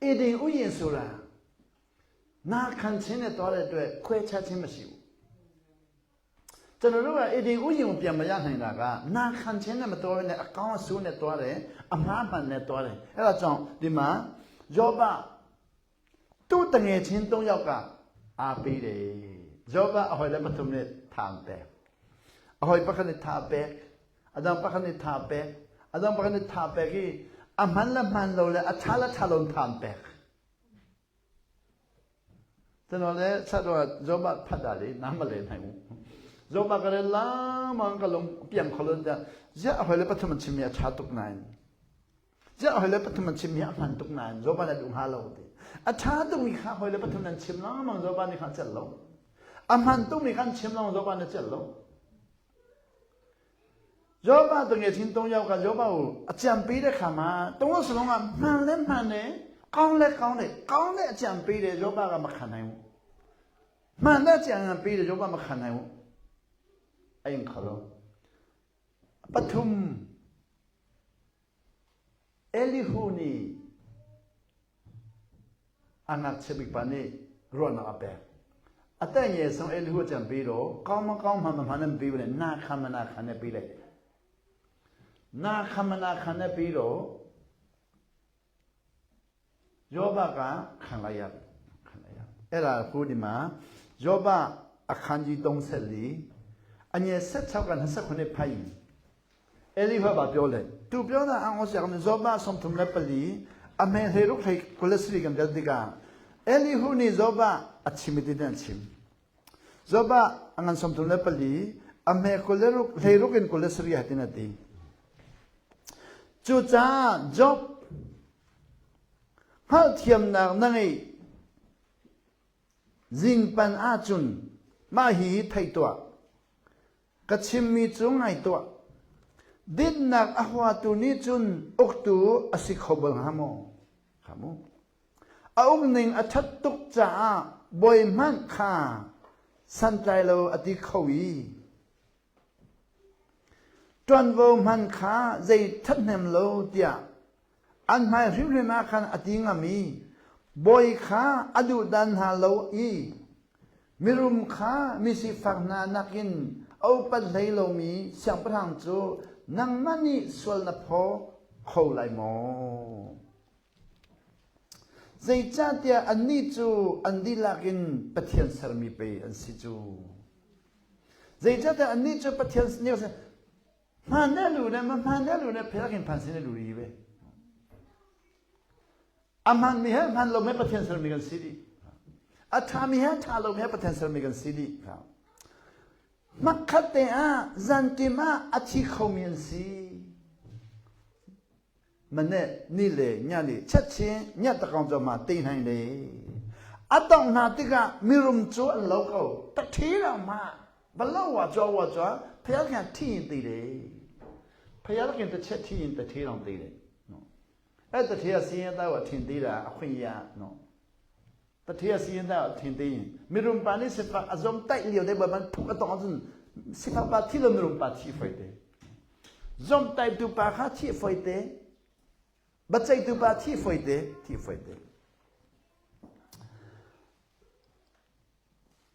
အေဒင်ဥယျာဉ်ဆိုတာနာခံခြင်းနဲ့တော်တဲ့အတွက်ခွဲခြားခြင်းမရှိဘူးကျွန်တော်တို့ကအေဒင်ဥယျာဉ်ကိုပြန်မရနိုင်တာကနာခံခြင်းနဲ့မတော်ဘဲနဲ့အကောင်းအဆိုးနဲ့တော်တယ်အမှားမှန်နဲ့တော်တယ်အဲ့ဒါကြောင့်ဒီမှာယောဘသူ့တငယ်ချင်း၃ယောက်ကအားပေးတယ်ယောဘအဟိုလည်းမထုံနဲ့ထမ်တယ်အဟိုပခနဲ့ထာပဲအဒံပခနဲ့ထာပဲအဒံပခနဲ့ထာပဲကြီးအမှန်လည်းမှန်လို့လေအထားလည်းထားလုံးထမ်ပဲကျွန်တော်လည်းဆက်တော့ယောဘဖတ်တာလေနားမလည်နိုင်ဘူးယောဘကလည်းလာမန်ကလုံးပြန်ခလုံးကြရအဟိုလည်းပထမချင်းမြတ်ချတုတ်နိုင်ရအဟိုလည်းပထမချင်းမြတ်မှန်တုတ်နိုင်ယောဘလည်းဒုဟာလို့အထားတုတ်မိခါဟိုလည်းပထမချင်းလာမန်ယောဘနေခါချက်လုံးအမှန်တုတ်မိခါချင်းလောယောဘနဲ့ချက်လုံး ယောဘတငယ်ချင်း၃ယောက်ကယောဘကိုအကြံပေးတဲ့ခါမှာသုံးယောက်စလုံးကမှန်လဲမှန်တယ်ကောင်းလဲကောင်းတယ်ကောင်းတဲ့အကြံပေးတယ်ယောဘကမခံနိုင်ဘူးမှန်တဲ့အကြံပေးတယ်ယောဘမခံနိုင်ဘူးအဲ့ခါတော့ပထုံအေလီဟူနီအငါချက်ဘိပါနေရောနာအပဲအသက်ငယ်ဆုံးအေလီဟူအကြံပေးတော့ကောင်းမကောင်းမှမမှန်နဲ့မပေးဘူးလေနာခံမနာခံနဲ့ပေးလိုက်နာခံမနာခံနဲ့ပြီးတော့ယောဘကခံလိုက်ရခံလိုက်ရအဲ့ဒါခုဒီမှာယောဘအခန်းကြီး34အငယ်16က29ဖိုင်အေလိဖဘာပြောလဲသူပြောတာအောင်ဆရာကဇောဘဆုံးထုံလက်ပလီအမေဟေရုခိကိုလက်စရီကံတဲ့ကအေလီဟုနီဇောဘအချိမတိတဲ့ချင်ဇောဘအငန်ဆုံးထုံလက်ပလီအမေကိုလက်ရုဟေရုကင်ကိုလက်စရီဟတင်တိ Cucaah Job hngalhthiamnak na ngeih zingpan ahcun mah hihi thei tuah. Ka chimmi cu ngai tuah. Dinnak a huatu nih cun uktu a si kho bal hnga maw? Kha mu. A ukning a ṭhat tuk caah bawi hmanh kha santlai lo a ti kho i Ṭuanvo hman kha zei ṭhathnem lo tiah an hmai hrimhrim ah khan a ti ngam i bawi kha a duhdan hna lo i mirum kha misifak hna nakin a upat hlei lomi siangpahrang cu nangmah nih sual na phaw kho lai maw? Zeicahtiah annih cu an dihlak in Pathian sermi pei an si cu. Zeicahtiah annih cu Pathian nih hmaan ne lu ne ma hmaan ne lu ne phelak in phan sin ne lu ri ve. A hmaan mi he hmaan lo mi Pathian sermi kan si dih. A ṭha mi he ṭha lo mi he Pathian sermi kan si dih. Hmakhat te ah zantim ah a thi khomi an si. Mane ni le nya ni chatchin nya takong cho ma te hnai le a dong hna tikah mirum cu an lo ko ta thi lo ma balo wa cho wa cho phayal khan thi in ti le phayal khin ta chet thi in ta thi long ti le no e ta thi a si ta wa thin ti la a khwin ya no ta thi a si ta thin ti mirum pa ni sifak azom tai liu de ba ban phuk a tong cun sifak pa thi lo mirum pa thi foi te Zomhtaihtu pa kha thih foite, biaceihtu pa thih foite, thih foite.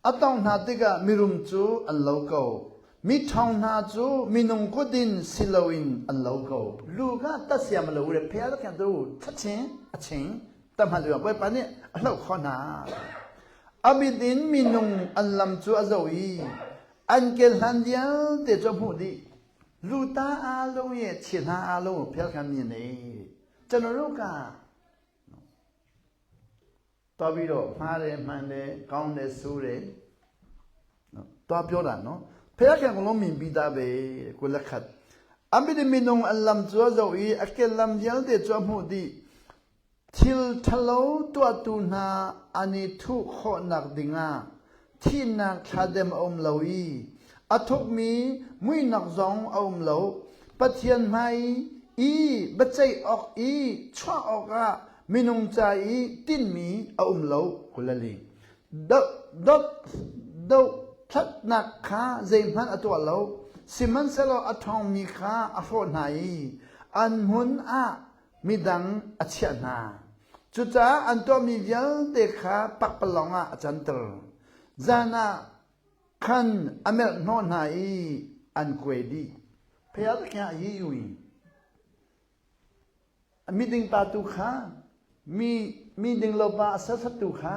A tong hna tikah mirum cu an lo ko. Mi ṭhawng hna cu minung kut in si loin an lo ko. Lu kha tasiam lo re phel kha tu thaching a ching tamhal ua Bawipa nih a hloh khawh hna. A mit in minung an lam cu a zoh i an kelhlan vialte cu a hmuh dih luta aa lo i chihla aa lo phel khan mi nei chanoruka တော်ပြီးတော့မှားတယ်မှန်တယ်ကောင်းတယ်ဆိုးတယ်နော်တော်ပြောတာနော်ဖះခင်ကလုံးမြင်ပြီးသားပဲကိုလက်ခတ်အမိဒမီနုံအလမ်ဇောဇောဤအကဲလမ်ယလတဲ့ဇောမှုဒီ Thil ṭhalo tuahtu hna an i thuh khawhnak dingah thihnak thladem a um lo i a thukmi muihnak zong a um lo. Pathian hmai i biaceih awk i chuah awkah minung ca i tinhmi a um lo. Kulali. Dothlatnak kha zeihmanh a tuah lo, sihmanhsehlaw a ṭhawngmi kha a hrawh hna i an hmun ah midang a chiah hna. Cucaah an tuahmi vialte kha pakpalawng ah a canter. Zan ah khan a melh hnawh hna i an kuai dih. Miding pa tu kha mi mi ding lo pa a serhsat tu kha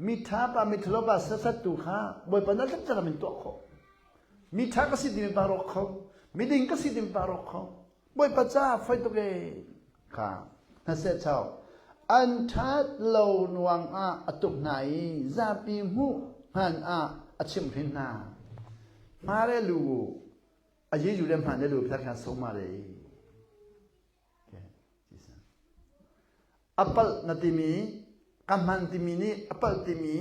mi ṭha pa mi ṭhalo pa serhsat tu kha Bawipa na thlacam in tuah khawh. Mi ṭha ka si timi pa rawk kho, miding ka si timi pa rawk kho. Bawipa ca foi tuk e kha hnaseh chau an ṭhat lo ruang ah a tuk hna i zapi hmuh hngan ah a chimhhrin hna. Hmare lu a ye yu le hman le lu phak khan soma le a palh na timi ka hman timi nih a palh timi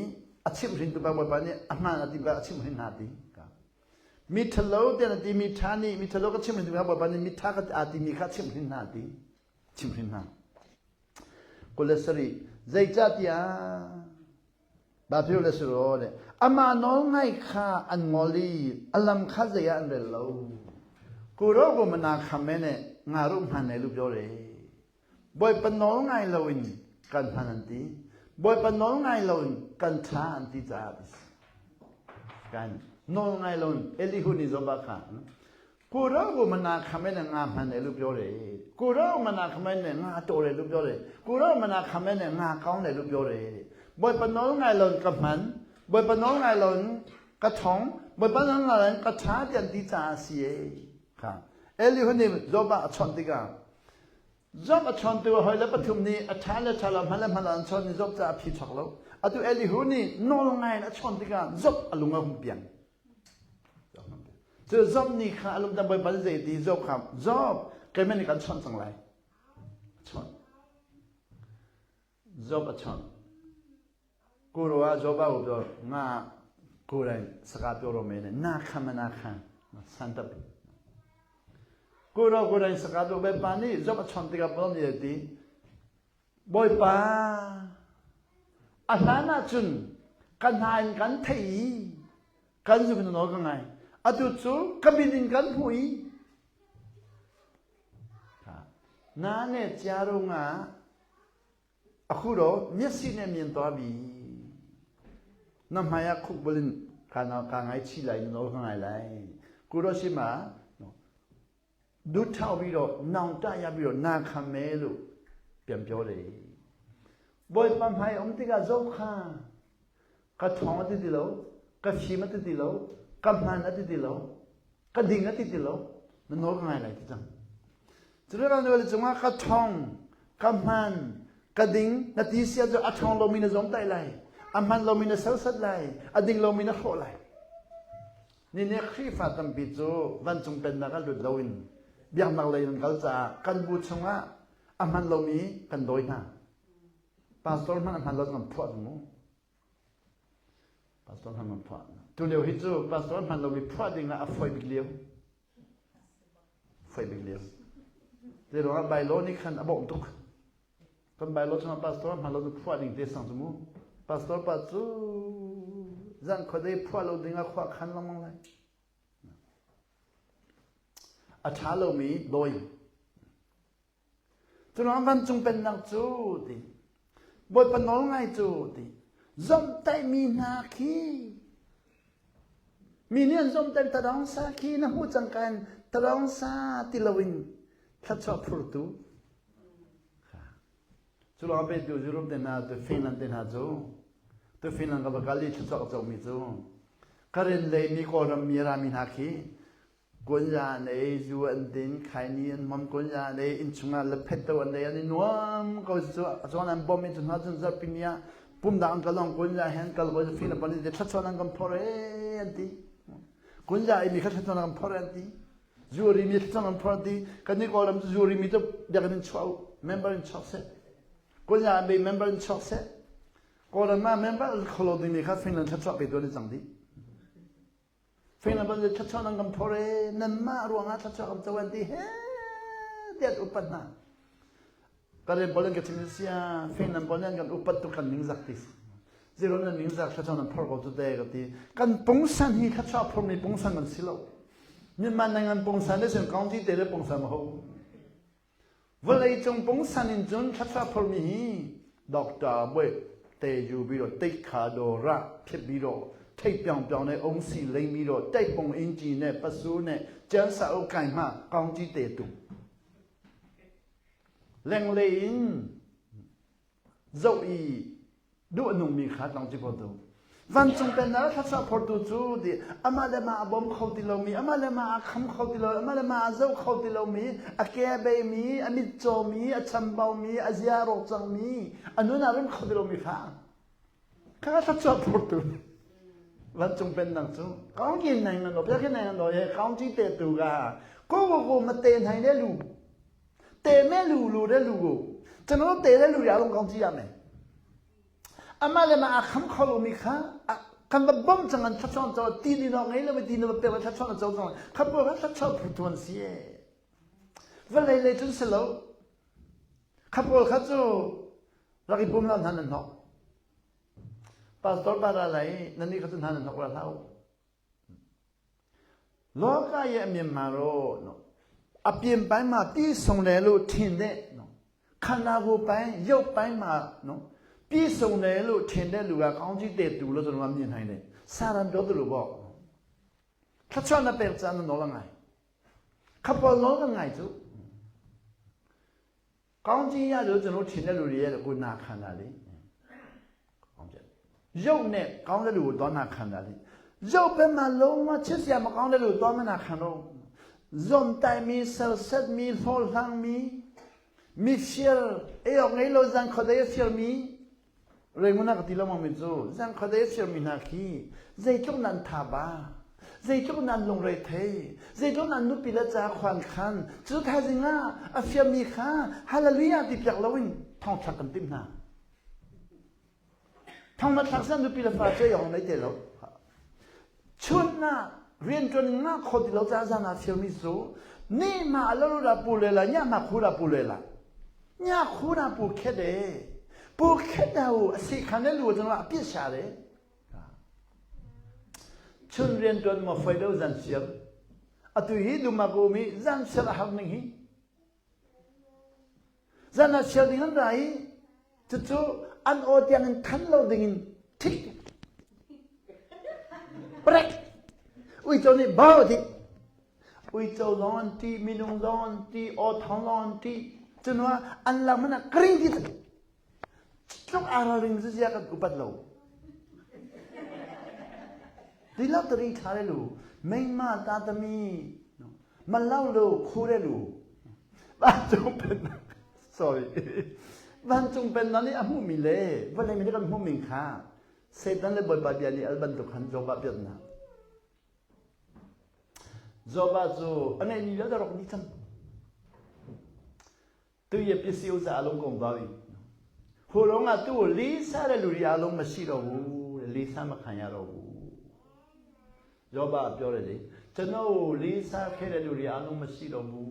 a chimhhrin tu Bawipa nih a hman a ti a chimhhrin hna ti. Mi ṭhalo tiah na ti mi ṭha nih mi ṭhalo ka chimh hrin kha Bawipa nih mi ṭha ka aa timi kha chimh hrin hna ti chimh hrin hna. 27 zeicahtiah Baphio le Siro le amah nawl ngai kha an ngol i a lam kha zei ah an rel lo. Kuro ko mana kham ne nga ru hman ne lu pyo re. Bawipa nawl ngai loin kan hman an ti. Bawipa nawl ngai loin kan ṭha an ti caah kan nawl ngai loin Elihu nih Job ah kha Kuro ko mana kham ne nga hman ne lu pyo re. Kuro mana kham ne nga to re lu pyo re. Kuro mana kham ne nga kaung ne lu pyo re. Bawipa nawl ngai loin ka hman. Bawipa nawl ngai loin ka thong. Bawipa nawl ngai loin ka ṭha ti an ti caah si e. Kha Elihu nih Job ah a chawnh tikah Job a chawntu a hawile pathum nih a ṭha le ṭha lo hman le hman lo an chawn i Job ca a phi chok lo. Atu Elihu nih nawl ngai in a chawn tikah Job a lung a hung piang. Cu Job nih kha a lungdang Bawipa nih zei ti Job kha Job keimah nih kan chawnh cang lai. Chawnh. Job a chawnh. Kuro ah Job a up nga kuren saka pyo ro me ne na kha ma na kha san tap. Kuro kuren saka pyo be pa ni Job a chawnh tikah pon ni ti Bawipa a hlan ahcun kan hna in kan thei i kan zum in nawl ka ngai. Atu cu ka min in kan hmuh i na ne chia rungah အခုတော့မျက်စိနဲ့မြင်သွားပြီနမယခုဘလင်ကာနာကာငိုင်းချိလိုက်နော်ခငိုင်းလိုက်ကိုတော့ရှိမှာနော်ဒုထောက်ပြီးတော့နောင်တရပြီးတော့နာခံမယ်လို့ပြန်ပြောတယ်ဘွယ်ပန်ဖိုင်အုံတိကဇောခါကထောင်းတိတိလောကဖီမတိတိလောကမန်တိတိလောကဒင်းတိတိလောမနောငိုင်းလိုက်တံ သူတို့ကလည်းကျမကထောင်းကမန်ကဒင်းနတီစီအအထောင်းလိုမီနဇုံတိုင်လိုက်အမှန်လိုမီနဆဆတ်လိုက်အဒင်းလိုမီနခေါ်လိုက်နေနေခရီဖာတမ်ပီချိုဝန်ချုံပန်နာကလွတ်လိုင်းဗျာနာလေန်ကလစာကန်ဘူးချုံကအမှန်လိုမီကန်ဒိုင်းနာပါစတော်မှန်အမှန်လိုကဖွတ်မူ pastor hman man phuah tu lio hi cu pastor hman lomi phuah ding ah a foi bik lio foi bik lio te ruangah bailo nih khan a bawmh tuk kan bailo chungah pastor hman lo cu phuah ding te sang cu mu pastor pa cu zan khuadei phuah lo ding ah khua khan lengmang lai a ṭha lomi dawi Curuang vancung pennak cu ti Bawipa nawl ngai cu ti zomhtaihmi hna khi mi nih an zomhtaih tadawng sa khi na hmuh cangka in tadawng sa ti loin thluachuah phurtu cu lawng pe tu Europe te hna tu Finland te hna cu tu Finland ka va kal i thluachuah ka comi cu Karen lei mi Kawlram mi rami hna khi Kunya an ei, zu an din, khaini an hmam, kunya an ei, innchung ah lephet an ei, an i nuam ko cu chuan an bom i cu hna cun zarhpi ni ah pumdang an kal long kunya he an kal ko fi na pon i thlachuan an kan phor e an ti. Kunya ei mi kha thlachuan an kan phor an ti. Zu ri mi thlachuan an phor an ti. Kan ni Kawlram cu zu ri mi cu biakinn in chuah u, member in chuak seh. Kunya an bei member in chuak seh. Kawlram ah member kholo ding mi kha Finland thlachuah pe tu an i cang dih. Finland ban thluachuah nan kan phor e nanmah ruangah thluachuah kan co an ti he tiah upat hna Karen pawl an ka chim sia Finland pawl an kan upat tu kan ningzak ti zero nan ningzak thluachuah nan phor ko tu te ka ti kan pungsan hi thluachuah phormi pungsan kan si lo Myanmar nan pungsan le sin county te le pungsan ma ho Vawleicung pungsan in cun thluachuah phormi hi doctor bawi te ju bi ro teik kha do ra phit bi ro thei piang piang ne ong si lei mi ro tai pong in chi ne pasu ne chen sa o kai ma kaung chi te tu leng le in zoh i duh a nungmi kha tlangci phortu vancung pennak thluachuah phortu cu ti amah le mah a bawm kho ti lomi amah le mah a kham kho ti lo amah le mah a zoh kho ti lomi a ke a beimi a mit cawmi a chambaumi a zia rawk cangmi a nun ah rem kho ti lomi kha kha thluachuah phortu vancung pennak cu kaung kin nai ngan lo pia kin nai ngan lo he kaung chi te tu ga ko ko ko ma te nai le lu တေမဲ့လူလူတဲ့လူကိုကျွန်တော်တို့တေတဲ့လူတွေအလုံးကောင်းကြည့်ရမယ်အမလည်းမအခမ်ခေါ်လို့မိခါက Kan va bom cang an thluachuah an co ti ni no ngei lo mi ti na va pek thluachuah an co cang. Kha pawl kha thluachuah phu tu an si e. Vawlei lei cun si lo. Kha pawl kha cu rak i pum lo hna nan hnok. Pastor pa ra lai nan nih kha cu hna nan hnok ra hlah u. လောကရဲ့အမြင်မှာတော့နော်အပြင်ပိုင်းမှာပြည့်စုံတယ်လို့ထင်တဲ့နော်ခန္ဓာကိုယ်ပိုင်းရုပ်ပိုင်းမှာနော်ပြည့်စုံတယ်လို့ထင်တဲ့လူကကောင်းကြီးတဲ့သူလို့ကျွန်တော်ကမြင်နိုင်တယ်စာရန်ပြောသလိုပေါ့ခချွန်တဲ့ချန်နော်လငိုင်ခပေါ်လောကငိုင်စု ကောင်းကြီးရလို့ကျွန်တော်ထင်တဲ့လူတွေရဲ့ကိုနာခံတာလေကောင်းကြရုပ်နဲ့ကောင်းတဲ့လူကိုသွားနာခံတာလေရုပ်ပဲမှာလုံးဝချစ်စရာမကောင်းတဲ့လူသွားမနာခံတော့ဇွန်တိုင်မီဆယ်ဆက်မီဖော်လှမ်းမီမီရှယ်အေယောငေလိုဇန်ခဒေရှယ်မီရေငုနာကတိလမမီဇိုဇန်ခဒေရှယ်မီနာခီဇေတုနန်သာဘာ zeitluk nan lungre thei zeitluk nan nupi le ca khoan khan cu thaizing ah a fiami kha hallelujah ti piak loin thong thlak kan tim hna thong na thlak san nupi le fa che yong nei te lo chun na rian tuan nga kho ti lo ca zan ah fiami su ni ma lo ra pu le la nya ma khu ra pu le la nya khu ra pu khet de pu khet da u asi khan le lu jang la pi sha de Chun rianṭuan maw foi deuh zan siar. Atu hi dumak um i zan siar a har ning hi. Zan ah siar ding an ra i cucu an aw tiang in than lo ding in thik. Prek. Uico nih bau a ti. Uico zong an ti, minung zong an ti, aw thawng zong an ti. Cunuah an lak hmanh ah kring ti Tluk aa ralring cu zia kan upat lo. Ti lo tari tha le lu meima ta tami malau lo khu le lu vancung pennak sorry vancung pennak nih a hmuhmi le vawlei mi nih kan hmuhmi kha Satan le Bawipa bia nih al bantuk khan Job ah biaknak Job ah cu a ngeihmi vialte rak dih cang Tu ye pisi u za alung kong vawi. Hu rong ah tu Lisa le luri alung ma si ro u Lisa ma khan ya ro u. Joba pyo le li. Chano Lisa khe le luri alung ma si ro u.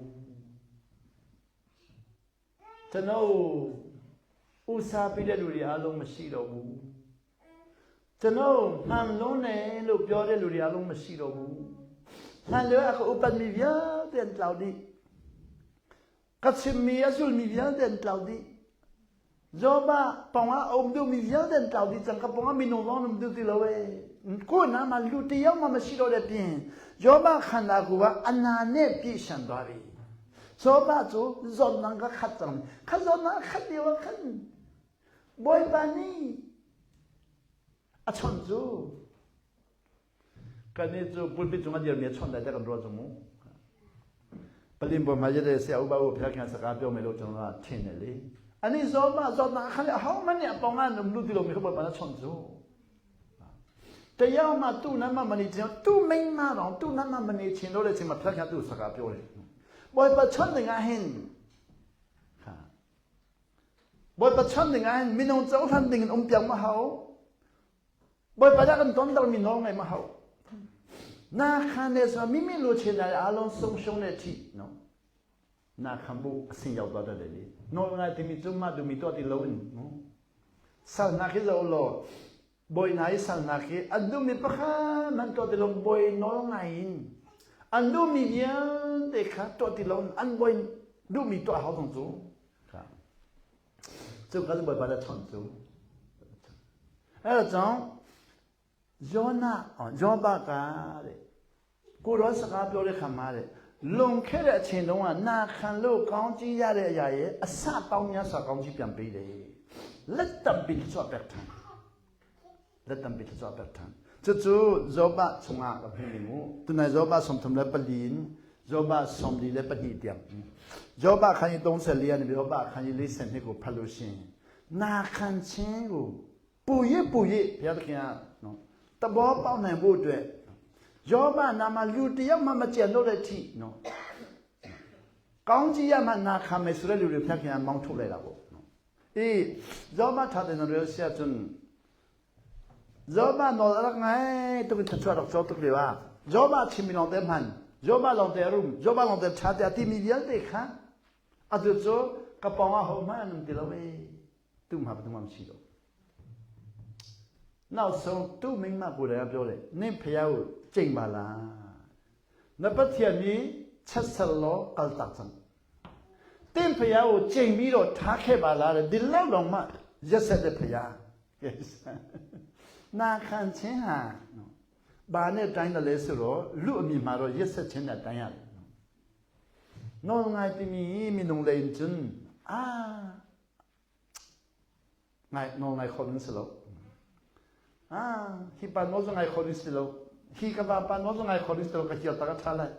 Chano usa pi le luri alung ma si ro u. Chano hman lo ne lo pyo le luri alung ma si ro u. Hlan le a ka upat mi vialte an tlau dih. Ka chimmi a zulmi vialte an tlau dih. Job ah pawngah a um duhmi vialte an tlau dih cang. Ka pawngah minung zong an um duh ti lo ee. Ko na ma lu ti yau ma ma si lo le pi. Job ah khan a ku ah ana ne pi shan dori. Job ah cu zawtnak ka khat cang. Kha zawtnak a khat lio ah khan Bawipa nih a chawnh cu Kannih cu pulpit cung a dirmi a chawnh lai te kan ruah chung mu. Palim bom ha jere se uba u phel khan saka pyo me lo chung la thin ne li. Ani zo ma zo na khan a ho man ni a pong an um lu ti lo mi kha boi pa na chawnh cu. Te yao ma tu na ma mani chin tu meng ma rong tu na ma mani chin lo le chin ma phel khan tu saka pyo le. Boi pa chawnh ding ah hin Bawipa chawnh ding ah hin minung cohlan ding in um piak ma hau. Bawipa dah kan tonter mi nawl ngai ma hau. Na khan ne so mi mi lu chin ai alon sung shung ne thi no. Na khan bu asin yau da da le li. Nawl ngai timi cu ma du mi to ti lo in no. Sal na khi zo lo boi na i sal na khi an du mi pakha man to ti lo boi nawl ngai in an du mi vialte kha to ti lo an boi du mi to hau zong cu. Cu kan Bawipa le chawnh cu. Cang Jonah Joba ka le kuro saka pyo le khama le lung khe le chen dong ah na khan lo kaung chi ya le ya ye asa paung nya sa kaung chi piam pe le let tam pi chua pek than let tam pi chua pek than cu cu Joba chungah ka hmu mu tunai Joba somthum le palin Joba somli le pahnih tiang Joba khan i dong se lian Joba khan i li sen he ko phalu sin na khan chen ku ပူရပူရဘုရားသခင်ကနော်တဘောပေါက်နိုင်ဖို့အတွက်ယောဘနာမှာလူတယောက်မှမကြံတော့တဲ့အထိနော်ကောင်းကြီးရမှနာခံမယ်ဆိုတဲ့လူတွေဘုရားခင်ကမောင်းထုတ်လိုက်တာပေါ့နော်အေးယောဘထားတဲ့နော်ဆရာကျွန်။ Job ah nawl a rak ngai tuk in thluachuah rak co tuk lio ah Job ah chimmi lawngte hman, Job ah lawngte a rum, Job ah lawngte ṭha tiah timi vialte kha atu cu ka pawng ah hohmanh an um ti lo ee. Tu ma tu mam si lo. နောက်ဆုံးသူ့မိန်းမကိုယ်တိုင်ကပြောတယ်နင့်ဖျားကိုကျိန်ပါလားနပတ်ထျန်ကြီးချက်ဆက်လောကလတာချန်တင်းဖျားကိုကျိန်ပြီးတော့ထားခဲ့ပါလားတဲ့ဒီလောက်တော့မှရက်ဆက်တဲ့ဖျားနာခံခြင်းဟာနော်ဘာနဲ့တိုင်းတယ်လဲဆိုတော့လူအမြင်မှာတော့ရက်ဆက်ခြင်းနဲ့တိုင်းရတယ်နော်ငိုင်တိမီမီနုံလိန်ချွန်းအာ ngai nawl ngai kho ding si lo. Ah, hi pa nawl zong ngai kho ding si lo. Hi ka vapa nawl zong ngai kho ding si lo ka hial tak a ṭha lai.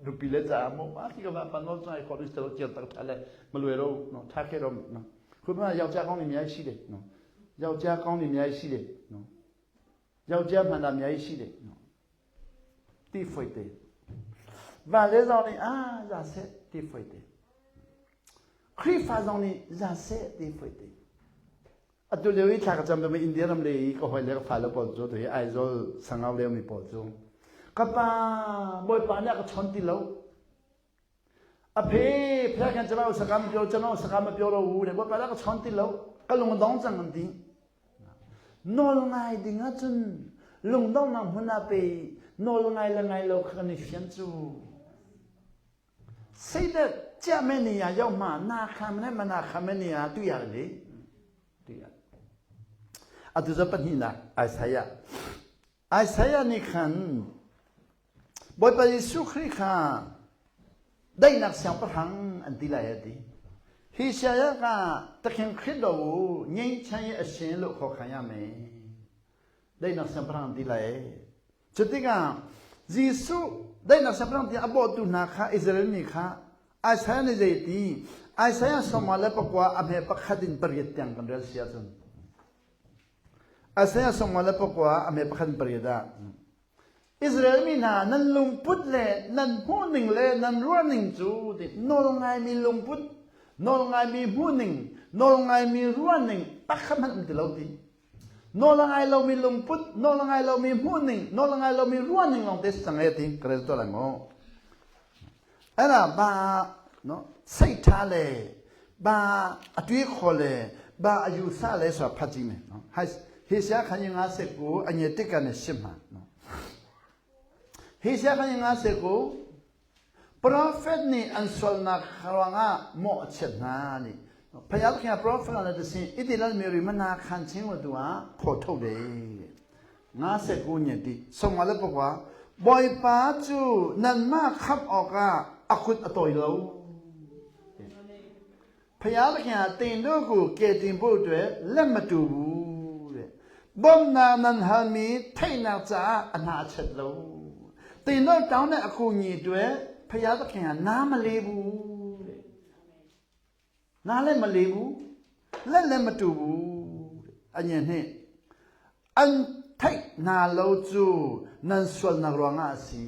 Nupi le caah mu ah hi ka vapa nawl zong ngai kho ding si lo kial tak a ṭha lai. Malue ro no tha khe ro no. Khuma yau cha kong ni mi ai si de no. Yau cha kong ni mi ai si de no. Yau cha hman da mi ai si de no. Ti foi te. Va le zong nih ah za se ti foi te. Khrihfa zong nih za seh ti foi te. Atu lio i thla ka cam dami India ram le i ka hawi le ka fale pawl cu tu hi Aizawl Sangau leo mi pawl cu ka pa Bawipa nih a ka chawn ti lo. A phe phe khan chama sakam pyo chama sakam pyo ro wu le Bawipa nih a ka chawn ti lo. Ka lung dong cang an ti. Nawl ngai ding ahcun lungdonghnak hmun ah pe nawl ngai le ngai lo kha kan i fian cu. Seidet ciahmeni ah yohma na kham le mana khameni ah tuya le tuya. Atu za pahnihnak Isaiah. Isaiah nih khan Bawipa Jesuh Khrih kha daihnak siangpahrang an ti lai a ti. Hi siaya ka takhin Khrih do u ngei chai a sin lo kho khaya me. Daihnak siangpahrang an ti lai. Cutikah Jesuh daihnak siangpahrang tiah a bawhtu hna kha Israel mi kha Isaiah nih zei ti Isaiah sawma le pakua a hme pakhat in pariat tiang kan rel si ahcun Isaiah sawma le pakua a hme pakhat in pariat ah Israel mi hna nan lungput le nan hmuhning le nan ruahning cu ti nawlngaimi lungput nawlngaimi hmuhning nawlngaimi ruahning pakhat hmanh um ti lo ti Nawl a ngai lomi lungput, nawl a ngai lomi hmuhning, nawl a ngai lomi ruahning lawng te si cang e ti ka rel tuah lai mu. Ana ba no sei tha le ba a tui kho le ba a yu sa le so phat ji me no hai hi sia khan nga se ku a nye tik kan sim ha no hi sia khan nga se ku Prophet nih an sualnak ruangah mawh a chiat hna nih phayal kha prophet la si iti lal mi ri mana khan ching wa tu ah pho tho de nga se ku nye ti song le pokwa bawipa cu nanmah khamh awkah a kut a tawi lo phayal kha tin do ku ke tin bu twe lem ma tu bu bawmnak nan halmi theihnak caah a hna a chet lo tin do taung ne aku nyi twe phayal kha na ma le bu na le ma le bu le le ma tu bu anye hne an theih hna lo cu nan sualnak ruangah a si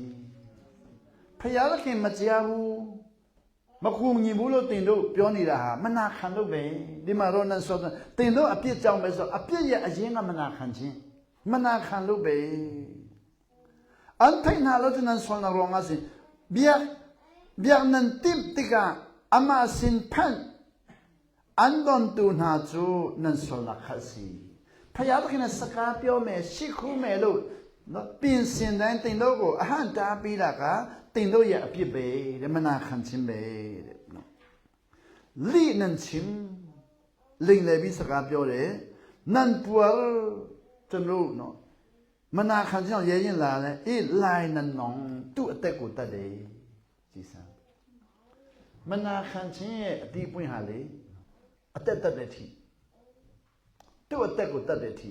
phayal khe ma chia bu Makung nyi bu lo ting do pyo ni da ha mana khan lo be di ma ro nan so ting do a pia chang be so a pia ye a yeng a mana khan chi mana khan lo be an thai na lo chu nan sol na rong a si biak biak nan tim tikah ama sin phan an don tu hna cu nan sol na kha si phaya khin saka pyo me sikhu me lo pin sin dan ting do ko a han ta pi la ka ting do ya pi be le mana khan chim be no li nan chim ling le bi saka pyo le nan puar chun ru no mana khan chim ye yin la le i lai nan nong tu te ku ta de chi sa မနာခံခြင်းရဲ့အတီးပွင့်ဟာလေအသက်တတ်တဲ့ထိသူ့အသက်ကိုတတ်တဲ့ထိ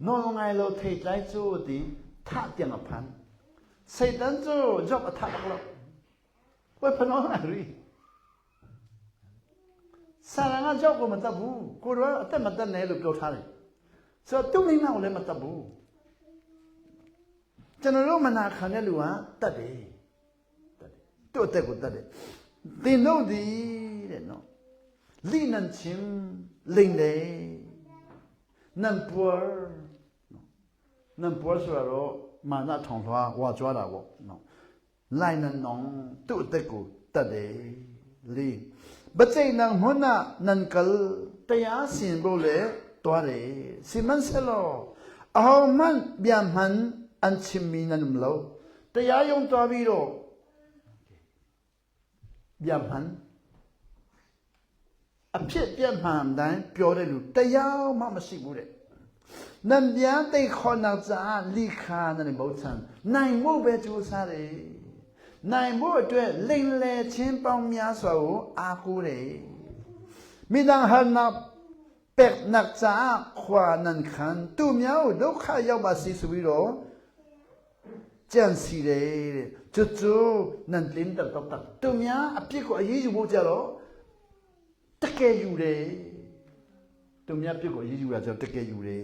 နော်ငိုင်လိုထိတ်လိုက်ကျိုးဒီထပြန်အဖန်စိတ်တန်းကျိုးကြောက်အထက်လို့ဝဲဖနောငါရီဆာရငါကြောက်ကိုမတတ်ဘူးကိုရောအသက်မတတ်နဲ့လို့ပြောထားတယ်ဆိုတော့သူ့မိမကိုလည်းမတတ်ဘူးကျွန်တော်တို့မနာခံတဲ့လူဟာတတ်တယ်တတ်တယ်သူ့အသက်ကိုတတ်တယ်သင်တို့သည်တဲ့နော်လိနန်ချင်းလိန်လေနန်ပွားနော် Nan puar sura ro ma na thong hla wa chwa da wo no. Lai nan nong tu te ku ta de li. Bachei nang hmun ah nan kal taya sin bo le tua re. Sihmanhsehlaw aho hmanh bia hman an chimmi nan um lo. Taya yong tua vi ro bia hman a phiah piah hmaan dai pyo le lu tayau ma ma si bu le nan bia tei khawhnak caah li kha nan i bochan nai mu be cu sa re nai mu tue ling le chin pong mya so a ku re midang harnak peknak caah khua nan khan tu miao do kha yau ba si sui ro Cian si le cucu nan tlin ter taktak. Tumia a pi ko a yi yu bu cia lo take yu le tumia pi ko yi yu la cia take yu le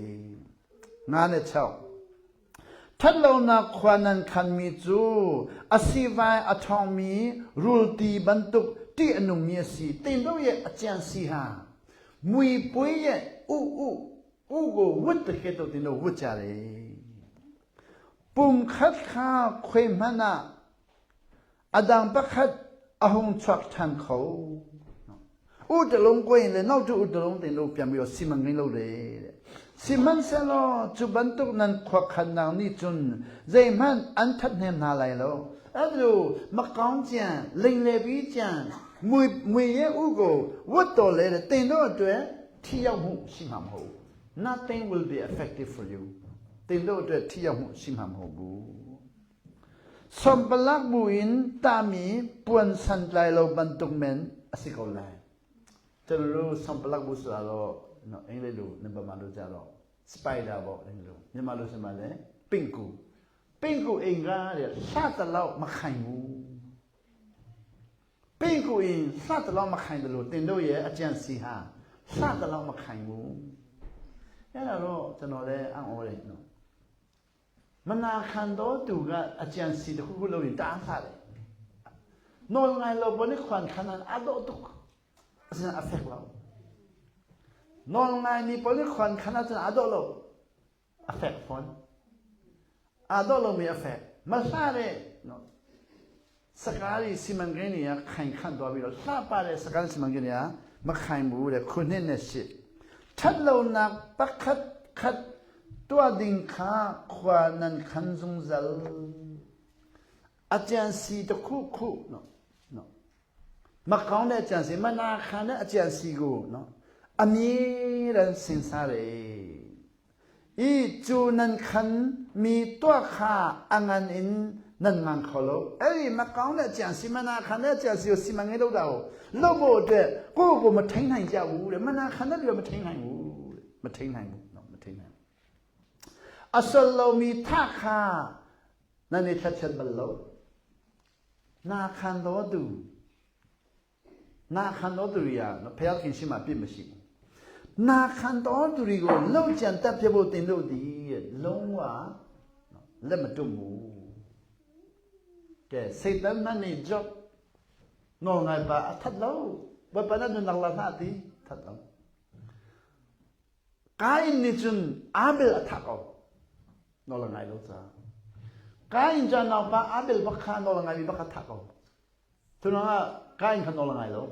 nga ne chau. Thatlonak khua nan khanmi cu a sivai a ṭhawngmi rulti bantuk ṭih a nungmi a si. Tin do ye a cian si ha. Mui pui ye u u u go wut te ke to tin do wut cha le. Pumkhat kha khuai hmanh ah a dang pakhat a hung chuak ṭhan kho. Utalung kuai le no cu utalung te lo piam yo simang ngei lo le. Sihmanhsehlaw cu bantuk nan khuakhannak nih cun zeihmanh an thathnem hna lai lo. Atu makong cia ling le bi cia mui mui ye u go wut to le le te no tue thi yau hu si mam ho. Nothing will be effective for you. Tin do te thi hu sim ham ho bu. Sompalak bu in tami puan san tlai lo bantuk men asi ko lai. Chanu sompalak bu sa lo no engle lu ne ba ma lu cha lo spider bo eng lu ne ma lu sama le pinku pinku inga le sa ta lo ma khain mu ပင့်ကိုရင်စတလောက်မခိုင်တယ်လို့တင်တို့ရဲ့အကြံစီဟာစတလောက်မခိုင်ဘူးအဲ့ဒါတော့ကျွန်တော်လည်းအံ့ဩတယ်နော်မနာခံတော့သူကအကြံစီတခုခုလုပ်ရင်တအားစားတယ်နော်ငိုင်လောဘနိခွန်ခနန်အတော့တုအစအဖက်လောက်နော်ငိုင်နိပနိခွန်ခနန်အတော့လို့ အဖက်ဖွန်အာတော့လို့မအဖက်မလှတဲ့နော်စကားကြီးစီမံကိန်းတွေကခိုင်ခန့်သွားပြီးတော့လှပတဲ့စကားစီမံကိန်းတွေကမခိုင်ဘူးတဲ့ခုနှစ်နဲ့ရှစ်ထက်လုံနာပခတ်ခတ်တွားဒင်ခါခွာနန်ခန်ဇုံဇလအကြံစီတခုခုနော်နော်မကောင်းတဲ့အကြံစီမနာခံတဲ့အကြံစီကိုနော်အမြဲတမ်းစဉ်းစားတယ် ဤကျူနန်ခန်မီတွခါအငန်အင်နန်ငန်ခလို့အဲ့ဒီမကောင်းတဲ့အကြံစီမနာခံတဲ့အကြံစီကိုစီမံကိန်းလုပ်တာကိုလုပ်ဖို့အတွက်ကိုယ့်ကိုယ်မထိန်နိုင်ကြဘူးတဲ့မနာခံတဲ့လူကမထိန်နိုင်ဘူးတဲ့မထိန်နိုင်ဘူးနော်မထိန်နိုင်အစလောမီထခါနန်နေထချက်ဘလို့နာခံတော်သူ နာခံတော်သူတွေကဖျားခင်ရှိမှပြစ်မရှိဘူးနာခံတော်သူတွေကိုလှုပ်ကြံတက်ပြဖို့တင်လို့ဒီလုံးဝလက်မတွဘူးကဲစိတ်တမ်းမနေကြော့နော်ငါပါအထက်လို့ဘပနာနလနာတိထက်လို့ကိုင်းနေချွန်းအာဘယ်အထကောနော်လငိုင်လို့သာကိုင်းကြနောက်ပါအာဘယ်ဘခါနော်လငိုင်ဘခထကော သူတော်ကကိုင်းခနော်လငိုင်လို့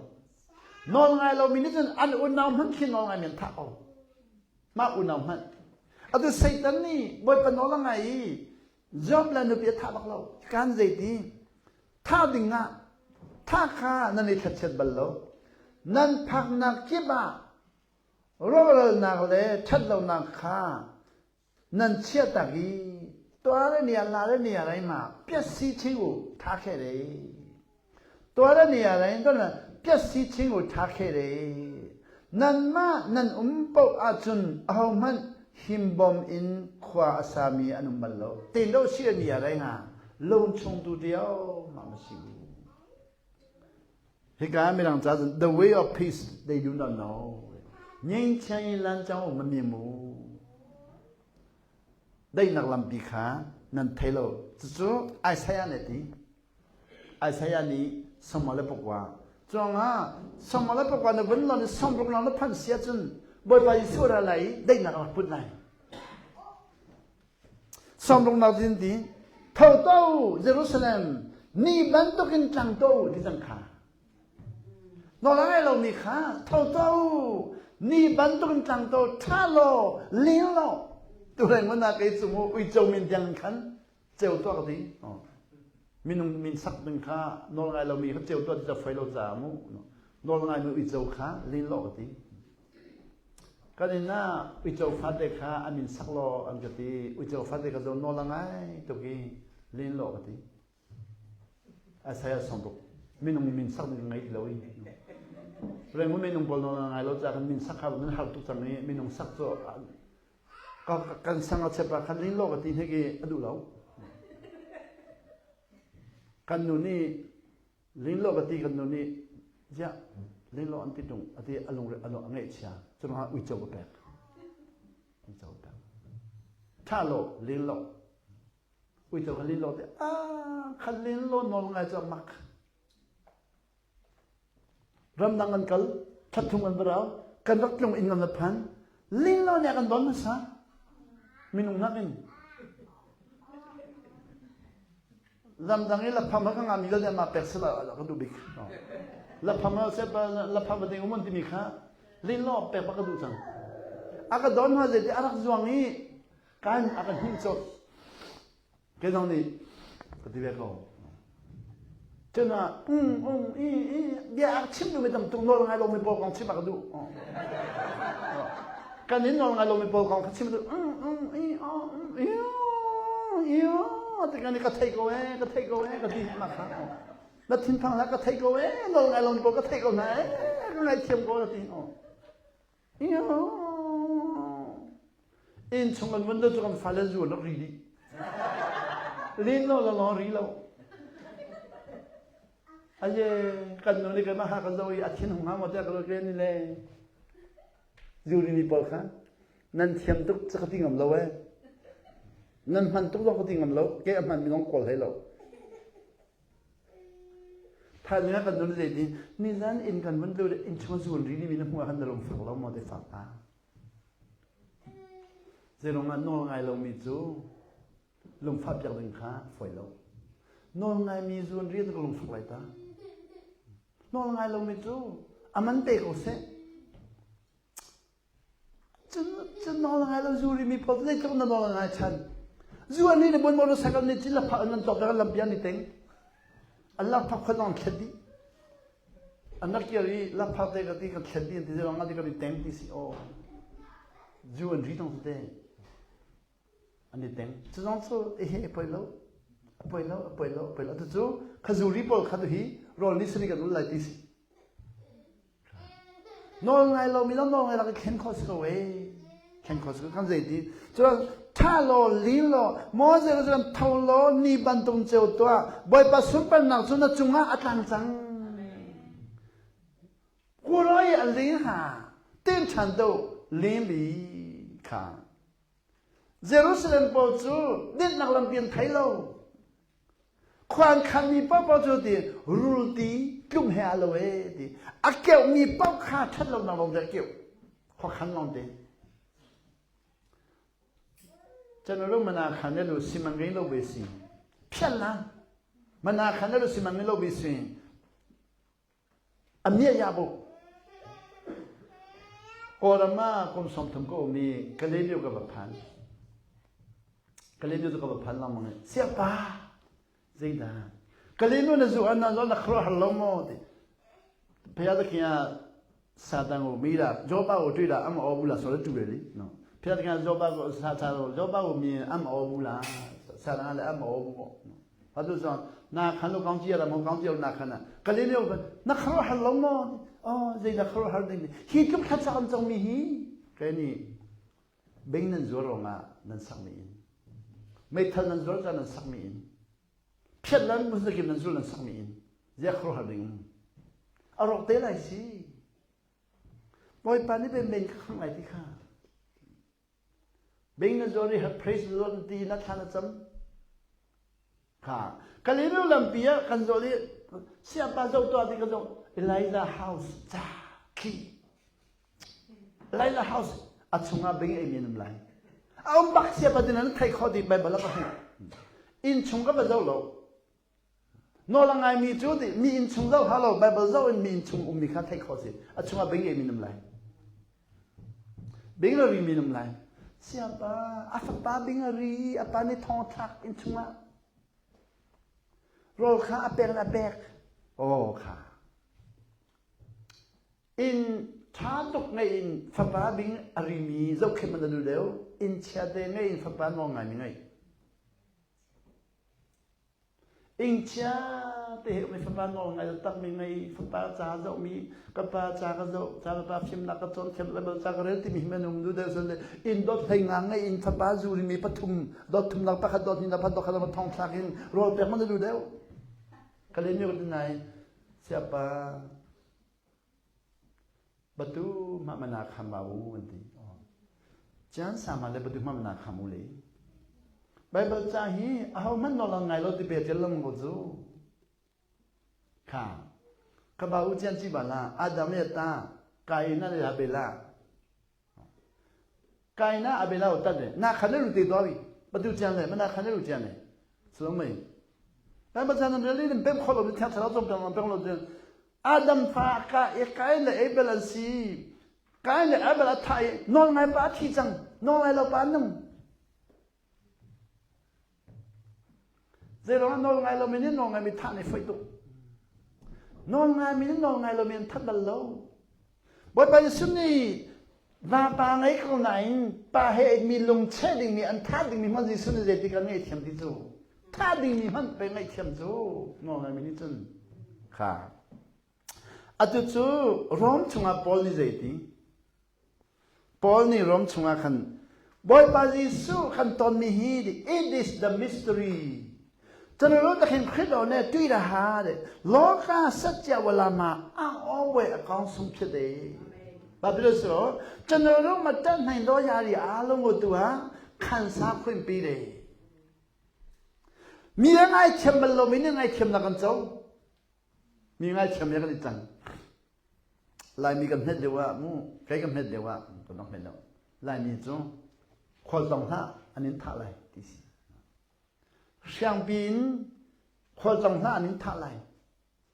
နော်ငိုင်လို့မိနစ်အန်ဦးနောင်မှခင်နော်ငိုင်မြန်ထအောင်မဦးနောင်မှအတူစိတ်တနီဘွယ်ပနော်လငိုင်ဂျอบလနပြထဘကလောကန်ဇေတီထဒင်ငါထခါနနိထချက်ဘလောနန်ဖက်နာကိဘာရောလနာလေထက်လောနာခါနန်ချက်တကြီးတွားတဲ့နေရာလာတဲ့နေရာတိုင်းမှာပျက်စီးခြင်းကိုထားခဲ့တယ် တွားတဲ့နေရာတိုင်းတော့ပျက်စီးခြင်းကိုထားခဲ့တယ်နန်မနန်အုံပေါအချွန်အဟောမန်ဟင်ဘုံအင်ခွာအစာမီအနုမလောတင်လို့ရှိတဲ့နေရာတိုင်းဟာလုံခြုံသူတယောက်မှမရှိဘူးဟိကာမီရောင်ဇာ the way of peace they do not know ငြိမ်းချမ်းရေးလမ်းကြောင်းကိုမမြင်ဘူးဒိတ်နလမ်ဘီခာနန်ထေလိုဇူအိုင်ဆာယနေတီအိုင်ဆာယနီ စမလပကွာကြောင့်ငါစမလပကွာနဘန်လန်ဆမ်ဘုံလန်ဖန်စီယချွန်ဘွယ်ပါယဆူရလိုက်ဒိတ်နကပုတ်လိုက်။ Sawmruknak din ti tho to Jerusalem ni bantukin tlang to ti cang kha. Nawl a ngai lomi kha tho to ni bantukin tlang to ṭha law ling law tu reng na kei cu mu uico min tiang khan ceu tuah ka ti. Minung min sak ding kha nawl ngai lomi kha ceu tuah ti ca foi lo caah mu nawl ngaimi uico kha lin law ka ti. Kan inn ah uico fate kha a min sak law an ka ti. Uico fate ka zo nawl a ngai tuk i len law ka ti. Isaiah songtuk minung min sak ding ngei ti lo i. Rengu minung pawl nawl a ngai lo caah kan min sak kha nan har tuk cang i minung sak cu kan sang a chep ah khan len law ka ti hnek i a duh lo. Kan nu nih Linlo ka ti kan nu nih ziah linlo an ti tung a ti a lungre a a ngaihchia cu ruangah uico ka pek uico ka pek tha lo linlo uico kha linlo te a kha linlo nawl ngai cu mak ramdang an kal thatthung an varau kan rak tlung inn kan phan linlo nih kan don hmasa minung nakin Lamdang i lapham ha ka ngami le mah pek sila ka duh bik. Lapham ha se lapham ba ding umun timi kha lin lo pek ba ka duh cang. A ka don ha zeiti a rak zuang i kan a ka hnin cawt. Ke zong nih ka ti ve ko. Cun ah um um i i bia a chim duhmi tam tuk nawl ngai lomi pawl kong chim a ka duh. Kan in nawl ngai lomi pawl kong kha chim duh. Um um i um i i ti kan ka thei ko ee ka thei ko ee ka ti ma kha. Na thinphang hlah ka thei ko ee nawl ngai lomi pawl ka thei ko hna ee ka ngaithiam ko ka ti. Inn chung an vun cu kan fale zu an rak ri dih. Lin lo lo ri lo. Aye kan nu nih kan ha kan zo i a thin hung ha maw tiah ka lo ke ni le. Zu ri mi pawl kha nan thiam tuk cu ka ti ngam lo eh. Nan hman tuk zong ka ti ngam lo. Ke a hman mi zong kawl hlei lo. Thaizing ah kan nun zei ti nizan inn kan vun tlu inn chung zuun ri mi na hmuh ah khan na lung fak lo maw te fak ta. Zeirong ah nawl ngai lomi cu lungfah piak ding kha fawi lo. Nawl ngai mi zuun ri ka lungfak lai ta. Nawl ngai lomi cu aman pe ko seh. Cun nawl ngai lo zu rimi pawl zeitluk na nawl ngai chan. Zu an nih bon motorcycle nih cin laphak an nan cawk kan lampi an i teng. An lakphak khon an thlet dih. An rak kir i lakphak te ka ti kan thlet dih an ti zong ti kan i teng ti si aw. Zu an ri tong te. An i teng. Cu zong cu ehe poi lo. A poi lo, a poi lo, a poi lo. Cu kha zu ri pawl kha tu hi rawl ni sari kan ul lai ti si. Nawl ngai lomi le nawl ngai lak i thlen khawh si ko ee. Thlen khawh si ko kan zei ti. Cun tha law lin law Moses cun tho law ni bantuk ceu tuah Bawipa sunparnak cu na cungah a tlang cang. Kuroi a lin ha tin ṭhan do lin bi kha. Jerusalem pawl cu dinnak lampi an thei lo. Khua an khanmi paohpaoh cu ti rulti tlum he aa lo ee ti. A keuhmi paoh kha ṭhat lonak lawng te a keuh. Khua khan lawng te. Chan mana khan ne lu simang ngei lo be si. Phian la. Mana khan ne lu simang ngei lo be si. A mia ya bu. Kawlram ah kum 30 ka um i Kalaymyo ka va phan. Kalaymyo cu ka va phan lengmang i siapa zeidah Kalaymyo na zu an na na khuaruah har lo maw ti. Phaya ta kia satang o mi la joba o tui la am o bu la so la tu le li no. Phaya ta kia joba ko sa sa joba o mi am o bu la satang le am o bu ko. Atu cun na khan lo kong cia mo kong cia na khan ka le leo na kharo har lo maw oh zei na kharo har ding hi tluk thla cak an cong mi hi ke ni bing nan zuar rong ah nan sak mi in meithal nan zuar ca nan sak mi in phiat lan muslim nan zul nan sak mi in zia kharo har ding a rok te lai si Bawipa nih ben men ka khang lai ti kha Bing na zuar i praise the Lord ti na thla na cam. Kha Kalilu lampi ah kan zawl i siapa zoh tuah ti ka zoh Elijah house ca khi Elijah house a chungah bing ei mi an um lai. A um bak sia pa tin an thei kho di Bible a ka hmuh. Inn chung ka va zoh lo. Nawl a ngaimi cu mi inn chung zoh hlah lo Bible zoh in mi inn chung ummi kha theih khawh si. A chungah bing mi um lai. Bing ri mi um lai. Siapa a fapa bing a ri a pa nih thong thlak inn chungah rawl kha a pek a pek. Oh kha. Inn ṭha tuk ngei in fapa bing a rimi zohkhenh man a duh deuh. Inn chia te ngei in fapa nawl ngaimi ngei. Ingchia te he ummi fapa nawl ngai takmi ngei fapa ca zohmi ka pa ca ka zoh ca ka pa fimnak ka cawn thiam le ca ka rel timi hi minung nu deuh sun le inn dot hlei nga ngei in fapa zurimi pathum dot thumnak pakhat dot hnihnak pakhat dot khat thong thlak in rawl pek man na duh deuh ka le mi ka nai siapa Batu ma mana kham u an ti. Chan sama le batu ma mana kham u le. Bible ca hi aho hmanh nawl ngai lo ti pe tel lang ko cu. Kha. Ka ba u cian chi ba la Adam ya ta Kain le Abela. Kain a Abela u tat le na khan le lu te do bi. Batu cian le mana khan le lu cian le. Silo mei. Bible ca nan rel in pem kholo ni thiang thlarau cong peng peng lo Adam fa ka i Kain le Abel an si. Kain le Abel a thah i nawl ngai pa a thi cang. Nawl ngai lo pa an nung. Zeiruangah nawl ngai lomi nih nawl ngaimi thah nih foih tuk. Nawl ngaimi nih nawl ngai lomi an that bal lo. Bawipa Jesuh nih vapa ngei ko nain pa he mi lungcheh dingmi an thah dingmi hmanh Jesuh nih zeitik ah ngaihthiam ti cu thah dingmi hmanh pe ngaihthiam cu nawl ngaimi nih cun kha atu cu Rom chungah Paul nih zeiti Paul nih Rom chungah khan Bawipa Jesuh kan tonmi hi it is the mystery ကျွန်တော်တို့သခင်ခရစ်တော်နဲ့တွေ့တာဟာတဲ့လောကစัจ java လာမှာအံ့ဩဖွယ်အကောင်းဆုံးဖြစ်တယ်။ဘာဖြစ်လို့ဆိုတော့ကျွန်တော်တို့မတတ်နိုင်သောຢာတွေအားလုံးကိုသူဟာခံစားခွင့်ပေးတယ်။မိငိုင်းချင်မလို့မိငိုင်းချင်လာကန်ကြောမိငိုင်းချင်ရကန်တန် Laimi kan hmet deuh ah mu kei ka hmet deuh ah kan dong hmet lo. Laimi cu khual tlong hlah an in thah lai ti si. Hriangpi in khualtlong hlah an in thah lai.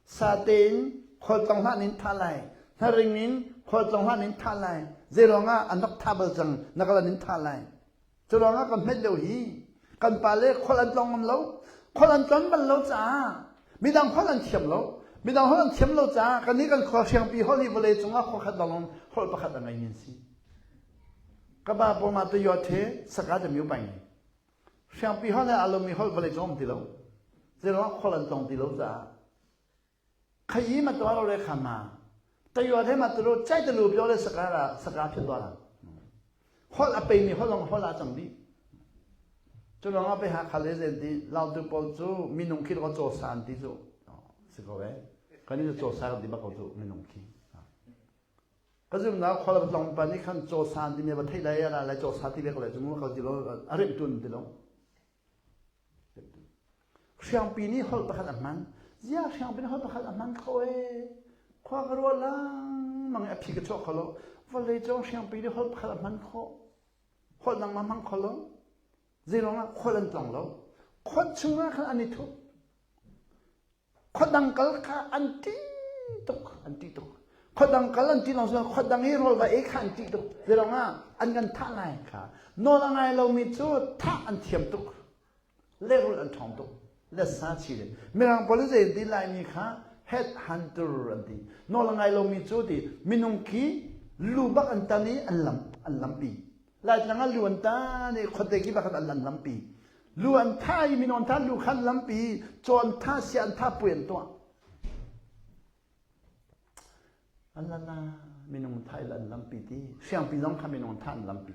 Sate in khualtlong hlah an in thah lai. Hnaring in khualtlong hlah an in thah lai. Zeiruangah an rak thah bal cang na kal an in thah lai. Cu ruangah kan hmet lio hi kan pale khual an tlong ngam lo. Khual an tlon bal lo caah midang holh an thiam lo. Midang holh an thiam lo caah kannih kan khua hriangpi holh hi vawlei cungah khua khat lawng holh pakhat a ngeimi an si. Ka ba pawl ma te yo the saka te miu pai ni. Hriangpi holh he aa lomi holh vawlei cung um ti lo. Zeiruangah khual an tlong ti lo caah. Khayi ma tuah lo le kha ma. Tayuat he ma tulu chai tulu pyo le saka ra saka phit wa la. Holh a peimi holh long holh a cang dih. Cu lawng ah pe ha khal le zen ti lautu pawl cu minung khi lo caw sa an ti cu. Si ko eh. Kan in caw sa kan ti bak ko cu minung khi. Ka zumnak khual tlawng pa nih khan caw sa timi va theih lai ala lai caw sa ti ve ko lai cu mu ka ti lo a remh tun ti lo. Hriangpi nih holh pakhat a hman. Zia hriangpi nih holh pakhat a hman kho ee. Khua ka ruah lengmang i a phi ka chuah kho lo. Vawlei cung hriangpi nih holh pakhat a hman khawh. Holh dang ma hmang kho lo. Zeiruang ah khual an tlong lo. Khua chungah khan an i thup. Khuadang kal kha an ṭih tuk, an ṭih tuk. Khuadang kal an ṭih lawng si khuadang i rawl va ei kha an ṭih tuk. Zeiruang ah an kan thah lai kha. Nawl a ngai lomi cu thah an thiam tuk. Lehrulh an ṭhawng tuk. Le sa chi le. Mirang pawl zei an ti Laimi kha head hunter an ti. Nawl a ngai lomi cu ti minung khi lu bak an tan i an lam an lampi. Laitlang ah lu an tan i khuate ki bak an an lampi. Lu an tha i minung tha lu khan lampi cawn tha sia an tha pui an tuah. An lana minung tha il an lampi ti hriangpi zong kha minung tha an lampi.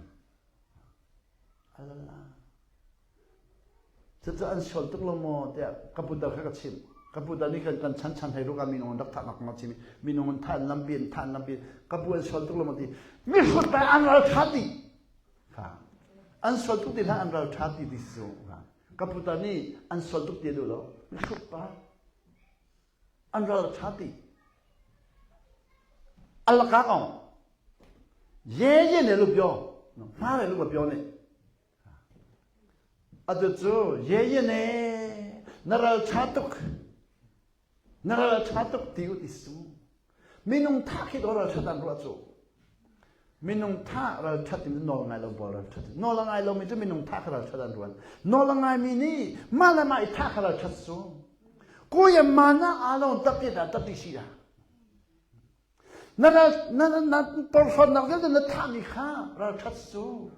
Alala. Cucu an sual tuk lo maw tiah ka putar kha ka chimh. Ka putar nih kan kan chan chan hei ruk ah minung an rak thah nak kong a chim i minung an thah an lampi an thah an lampi ka pu an sual tuk lo maw ti mihrut pa an ral tha ti kha an sual tuk ti hlah an ral tha ti ti si kha ka putar nih an sual tuk ti a duh lo mihrut pa an ral tha ti alaka kong ye ye ne lu pyo ma le lu pyo ne. Atu cu ye ye ne na ral ṭha tuk na ral ṭha tuk ti u ti su. Minung tha khi dawr ral ṭhat an ruah cu. Minung tha ral ṭhat in nawl ngai lo bawl ral ṭhat. Nawl a ngai lomi cu minung tha kha ral ṭhat an ruan. Nawl a ngaimi nih mah le mah i tha kha ral ṭhat su. Kuya mana alon tapi da tapi si da. Na ral na na porhlawtnak vialte na thahmi kha ralṭhat su.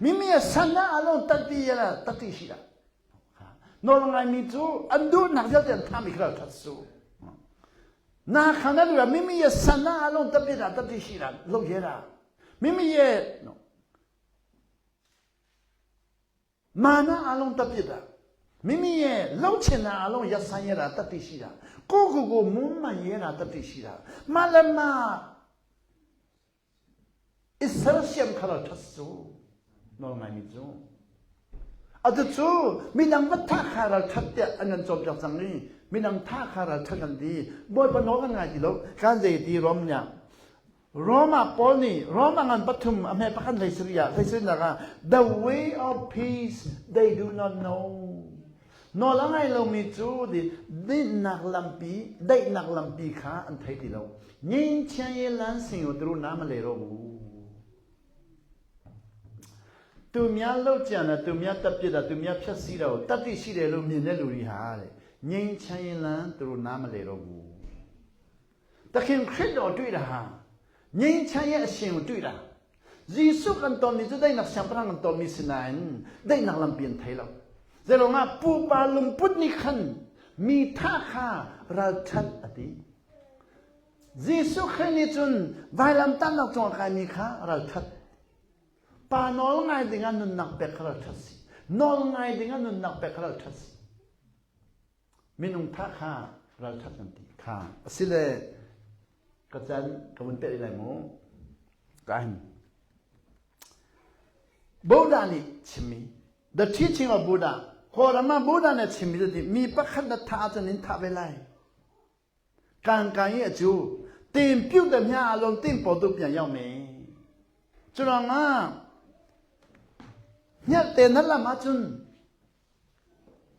Mimi a san ah alon tati la tati si da. Nawl ngaimi cu an duhnak vialte an thahmi kha ralṭhat su. Na kha na duh mimi a san ah alon tapi da tati si da lo ye da. Mimi ye no. Mana along tapi da. Mimi ye lo chen na along ya san ye da tati shi da. Ko ko ko mun man ye da tati shi da. Ma le ma isar siam khala thas cu nol ngai mi cu. Atu cu midang va tha kha ral that tiah an kan cawnpiak cang i midang tha kha ral that kan ti. Bawipa nawl kan ngai ti lo. Kan zei ti rom nya. Roma Paul nih Roma ngan pathum a hme pakhat hlei sarih ah hlei sarihnak ah the way of peace they do not know. Nawl a ngai lomi cu dinnak lampi daihnak lampi kha an thei ti lo. Nyin chiang ye lan sing u tru na ma le ro bu. Tu mya lo chiang na tu mya tap da tu mya phyat si ro tati si de lo mi ne lu ri ha le. Nyin chiang ye lan tru na ma le ro bu. သခင်ခရစ်တော်တွေ့တာဟာငြိမ်းချမ်းရဲ့အရှင်ကိုတွေ့တာယေရှုkan ton mi cu daihnak siangpahrang kan ton mi si nain daihnak lampi an thei lo zeiruang ah pupa lungput nih khan mi tha kha ralṭhat a ti Jesuh Khrih nih cun vailamtahnak cung a kaimi kha ralṭhat pa nawl ngai dingah nunnak pek kha ralṭhat si nawl ngai dingah nunnak pek kha ralṭhat si Minung tha kha ralṭhat kan ti kha asile ka can ka vun peh lai mu ka hin Buddha nih chimmi the teaching of Buddha Kawlram ah Buddha nih chimmi cu ti mi pakhat na thah ahcun in thah ve lai 刚刚也就点表的面拢点报都变要命就让啊ညတဲ့နလမချွန်း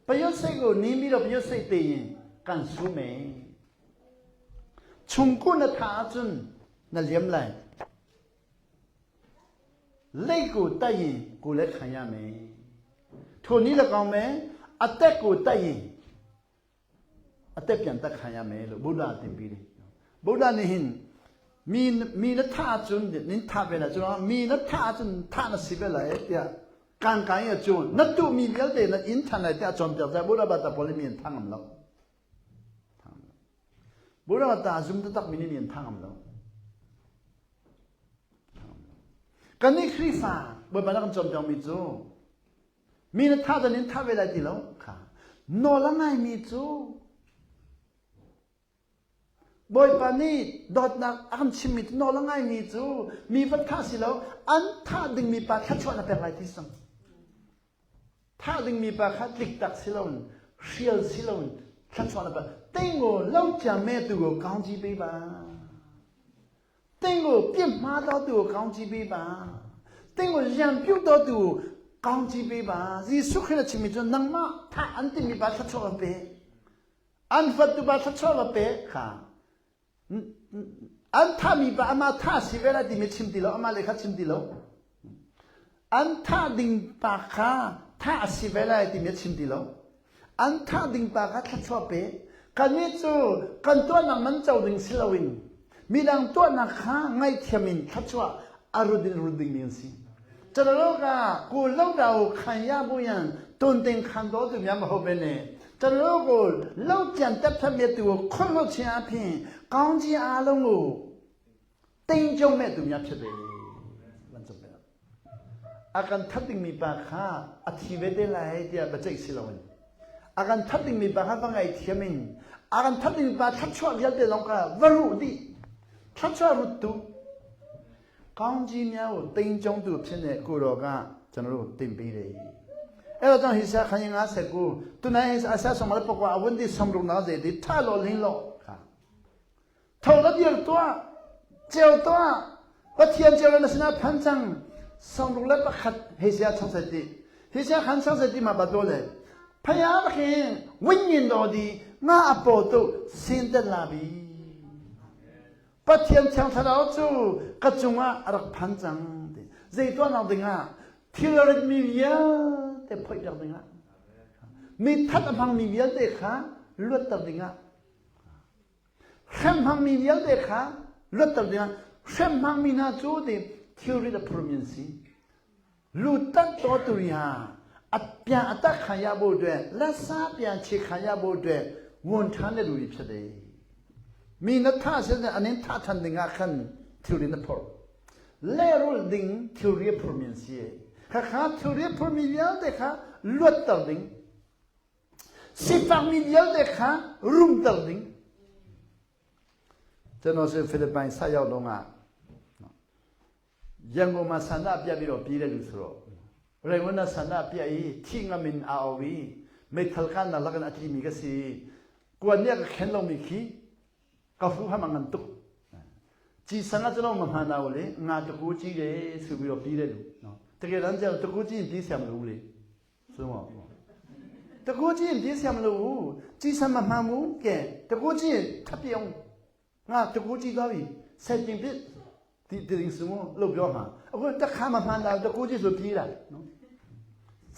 ပယုတ်စိတ်ကိုနင်းပြီးတော့ပယုတ်စိတ်သိရင်ကန်ဆူမယ်ချုံကုနထာချွန်းနလျမ်လိုက်လိတ်ကိုတတ်ရင်ကိုလည်းခံရမယ်ထိုနည်း၎င်းပဲအသက်ကိုတတ်ရင်အသက်ပြန်တတ်ခံရမယ်လို့ဗုဒ္ဓသင်ပေးတယ်ဗုဒ္ဓနေဟင်မီမီနထာချွန်းနင်းထပဲလားကျွန်တော်မီနထာချွန်းထနစီပဲလားတဲ့ kan kan ya cu na tuhmi vialte na inn than lai tiah cawnpiak zai Buddha bata pawl nih mi an thang ngam lo. Buddha bata zum taktak mi nih mi an thang ngam lo. Kan nih Khrihfa Bawipa na kan cawnpiak mi cu mi na thah dan in thah ve lai ti lo kha nawl a ngaimi cu Bawipa nih dawtnak a kan chimmi cu nawl a ngaimi cu mi va thah si lo an thah dingmi pa thluachuah na pek lai ti sang. Thah dingmi pa kha tlik tak si loin hrial si loin thluachuah na pek. 对我老家咩都个讲几杯吧。 对我变马到都讲几杯吧。 对我人表到都讲几杯吧。 耶稣ခရစ်ချမိကျနငမသာအန်တိမီပါthluachuah pe. An fatu pa thluachuah va pe kha an thahmi pa amah thah si ve lai timi chim ti lo amah le kha chim ti lo an thah ding pa kha thah a si ve lai timi a chim ti lo an thah ding pa kha thluachuah pe kannih cu kan tuahnak man co ding si loin midang tuahnak kha ngaihthiam in thluachuah a rut in rut dingmi an si 这个个老道看呀不样，蹲定看多就两个后边呢。这个老简单特别多，看了前片，钢筋阿龙哦，顶中咩都要出的，มันจะเป็นอาการทัดดิ่งมีปาค่าอธิเวเดไลเดียบะเจสิลวันอาการทัดดิ่งมีปาค่าฟังไอเทียมินอาการทัดดิ่งปาทัดชั่วเดียเดลองกาวรุดีทัดชั่วรุตุ ကောင်းကြီးများကိုတိမ်ကြုံသူဖြစ်နေကိုတော်ကကျွန်တော်တို့တင်ပေးတယ်။အဲ့တော့ကြောင့်ဟိဆာခန်း59သူနိုင်အဆာဆောင်မပကွာအဝန်ဒီဆောင်ရုံနာစေဒီထလောလင်းလောခါထော်လဒီတော့ကျော်တော့ပထယန်ကျော်လစနာဖန်ချန်ဆောင်ရုံလက်ပခတ်ဟိဆာ60တိ Hi sia khan sang se ti ma ba to le phaya ba khin win yin do di nga apo tu sin ten la bi. Pathian thiang thlarau cu ka cungah a rak phan cang ti. Zei tuahnak dingah thil a ritmi vialte phoihpiak dingah mi that a hmangmi vialte kha luatter dingah hrem hmangmi vialte kha luatter dingah hrem hmangmi hna cu ti thilrit a phurmi an si. Lu tat to tu ya a pia a tak kha ya bo dwe la sa pia chi kha ya bo dwe ngon than le lu ri phe de mi na tha se ne anin tha than ding ah khan thilri na phor le rul ding thilri phur min si kha kha thilri phur mi vialte kha luatter ding sifak mi vialte kha rumter ding Cano sin Philippines sa yaw dong ah Yangon ma sana pia bi ro pi le lu suro Rangoon na sana pia i thi ngam in a au i meithal kan na lakan a tli mi ka si kuan nih a ka khen lo mi khi ka hu ham ngan tuk ci sanga chalo ma ma na le nga tu ku chi le su bi ro pi le lu no te ke ran jel tu ku chi pi siam lu le su mo tu ku chi pi siam lu chi sam ma ma mu ke tu ku chi thapiong ငါတကူကြည့်သွားပြီဆက်တင်ပြဒီတင်စမလို့ပြောမှာအခုတခါမှမှန်တာတကူကြည့်ဆိုပြေးတာနော်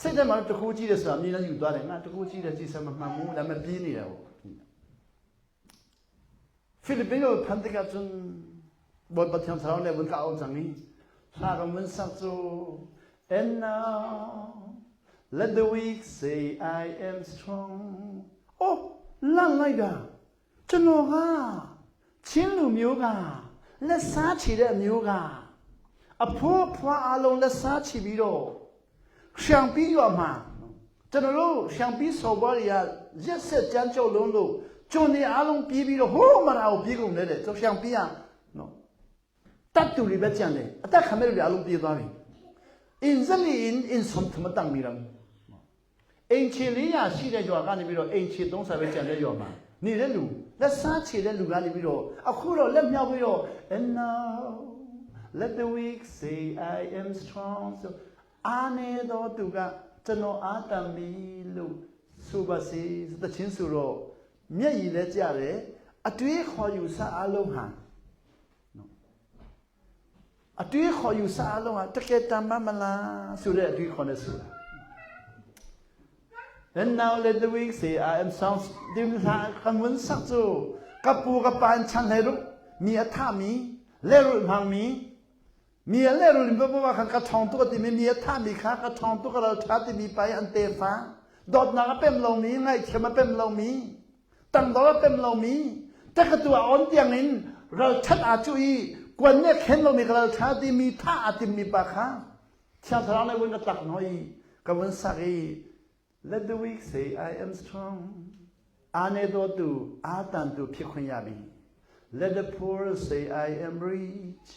စိတ်ထဲမှာတကူကြည့်တယ်ဆိုတာအမြင်နဲ့ယူသွားတယ်ငါတကူကြည့်တယ်ကြည့်စမမှန်ဘူးဒါမှပြေးနေတာပေါ့ဖိလစ်ပင်းကိုဖန်တကကျွန်းဘောပထမဆောင်နဲ့ဝန်ကအောင်ချင်ဟာကမန်ဆက်ဆို and now let the weak say I am strong အိုးလန့်လိုက်တာ ကျွန်တော်ကချင်းလူမျိုးကလက်စားချီတဲ့အမျိုးကအဖိုးဖွားအလုံးလက်စားချီပြီးတော့ရှံပြီးရွာမှာကျွန်တော်တို့ရှံပြီးစော်ဘွားတွေကရက်ဆက်ကြမ်းကြုတ်လုံးလို့ကျွန်တွေအားလုံးပြေးပြီးတော့ဟိုးမရာကိုပြေးကုန်တယ်တဲ့ကျွန်ရှံပြီးရနော်တတ်တူတွေပဲကြံတယ်အသက်ခံမဲ့တွေအားလုံးပြေးသွားပြီအင်ဇလီအင်အင်ဆုံးထမတန်မီရမ် အိမ်ချီ400ရှိတဲ့ရွာကနေပြီးတော့အိမ်ချီ30ပဲကျန်တဲ့ရွာမှာနေတဲ့လူလက်စားချေတဲ့လူကနေပြီးတော့အခုတော့လက်မြောက်ပြီးတော့ and now let the weak say I am strong so အာနေတော့သူကကျွန်တော်အာတန်ပြီလို့ဆိုပါစေတချင်းဆိုတော့မျက်ရည်လည်းကြတယ်အတွေးခေါ်ယူစအလုံးဟာနော်အတွေးခေါ်ယူစအလုံးဟာတကယ်တမ်းမလားဆိုတဲ့အတွေးခေါ်နေဆိုတာ And now let the weak say I am strong ဒီဟာကမွန်ဆက်စုကပူကပန်ချန်လေရုมีအထမီလေရုမှန်မီมีเลรุลิมบว่าคันกระทองตัวติมีมีท่ามีค่ากระทองตัวกระทาติมีไปอันเตฟ้าดอดนากเป็มลงมีไงเขมาเป็มลงมีตั้งดอเป็มลงมีแต่กตัวอ่อนเตียงอินเราชัดอาจุยกวนเนี่ยเข็นลงมีกระทาติมีท่าอาติมีปะค่ะชาทราในวันกระตักน้อยกวนสัก Let the weak say I am strong အာနေတော်သူအာတန်သူဖြစ်ခွင့်ရပြီ Let the poor say I am rich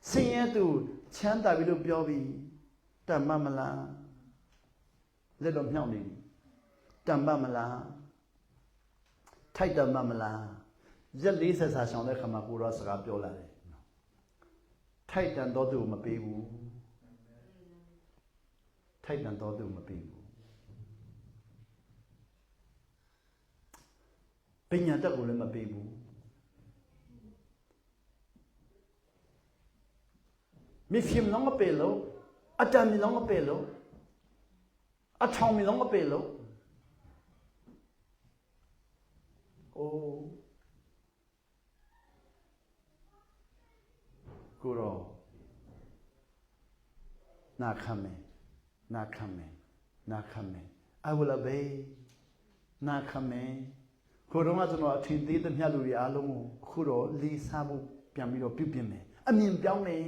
ဆင်းရဲသူချမ်းသာပြီလို့ပြောပြီတတ်မမလားလက်တော့မြောက်နေပြီတတ်မမလားထိုက်တတ်မမလားရက်40စာဆောင်တဲ့ခါမှာကိုရောစကားပြောလာတယ်ထိုက်တန်တော်သူမပေးဘူးထိုက်တန်တော်သူမပေးဘူး ပညာတတ်ကိုလည်းမပေးဘူးမိဖင်လုံးမပေးလို့အတန်မီလုံးမပေးလို့အထောင်မီလုံးမပေးလို့အိုးကိုရောနာခံမယ်နာခံမယ်နာခံမယ် I will obey နာခံမယ် ကိုတော့ကကျွန်တော်အထင်သေးသမျှလူတွေအားလုံးကိုခုတော့လီစားဖို့ပြန်ပြီးတော့ပြုပြင်မယ်အမြင်ပြောင်းမယ်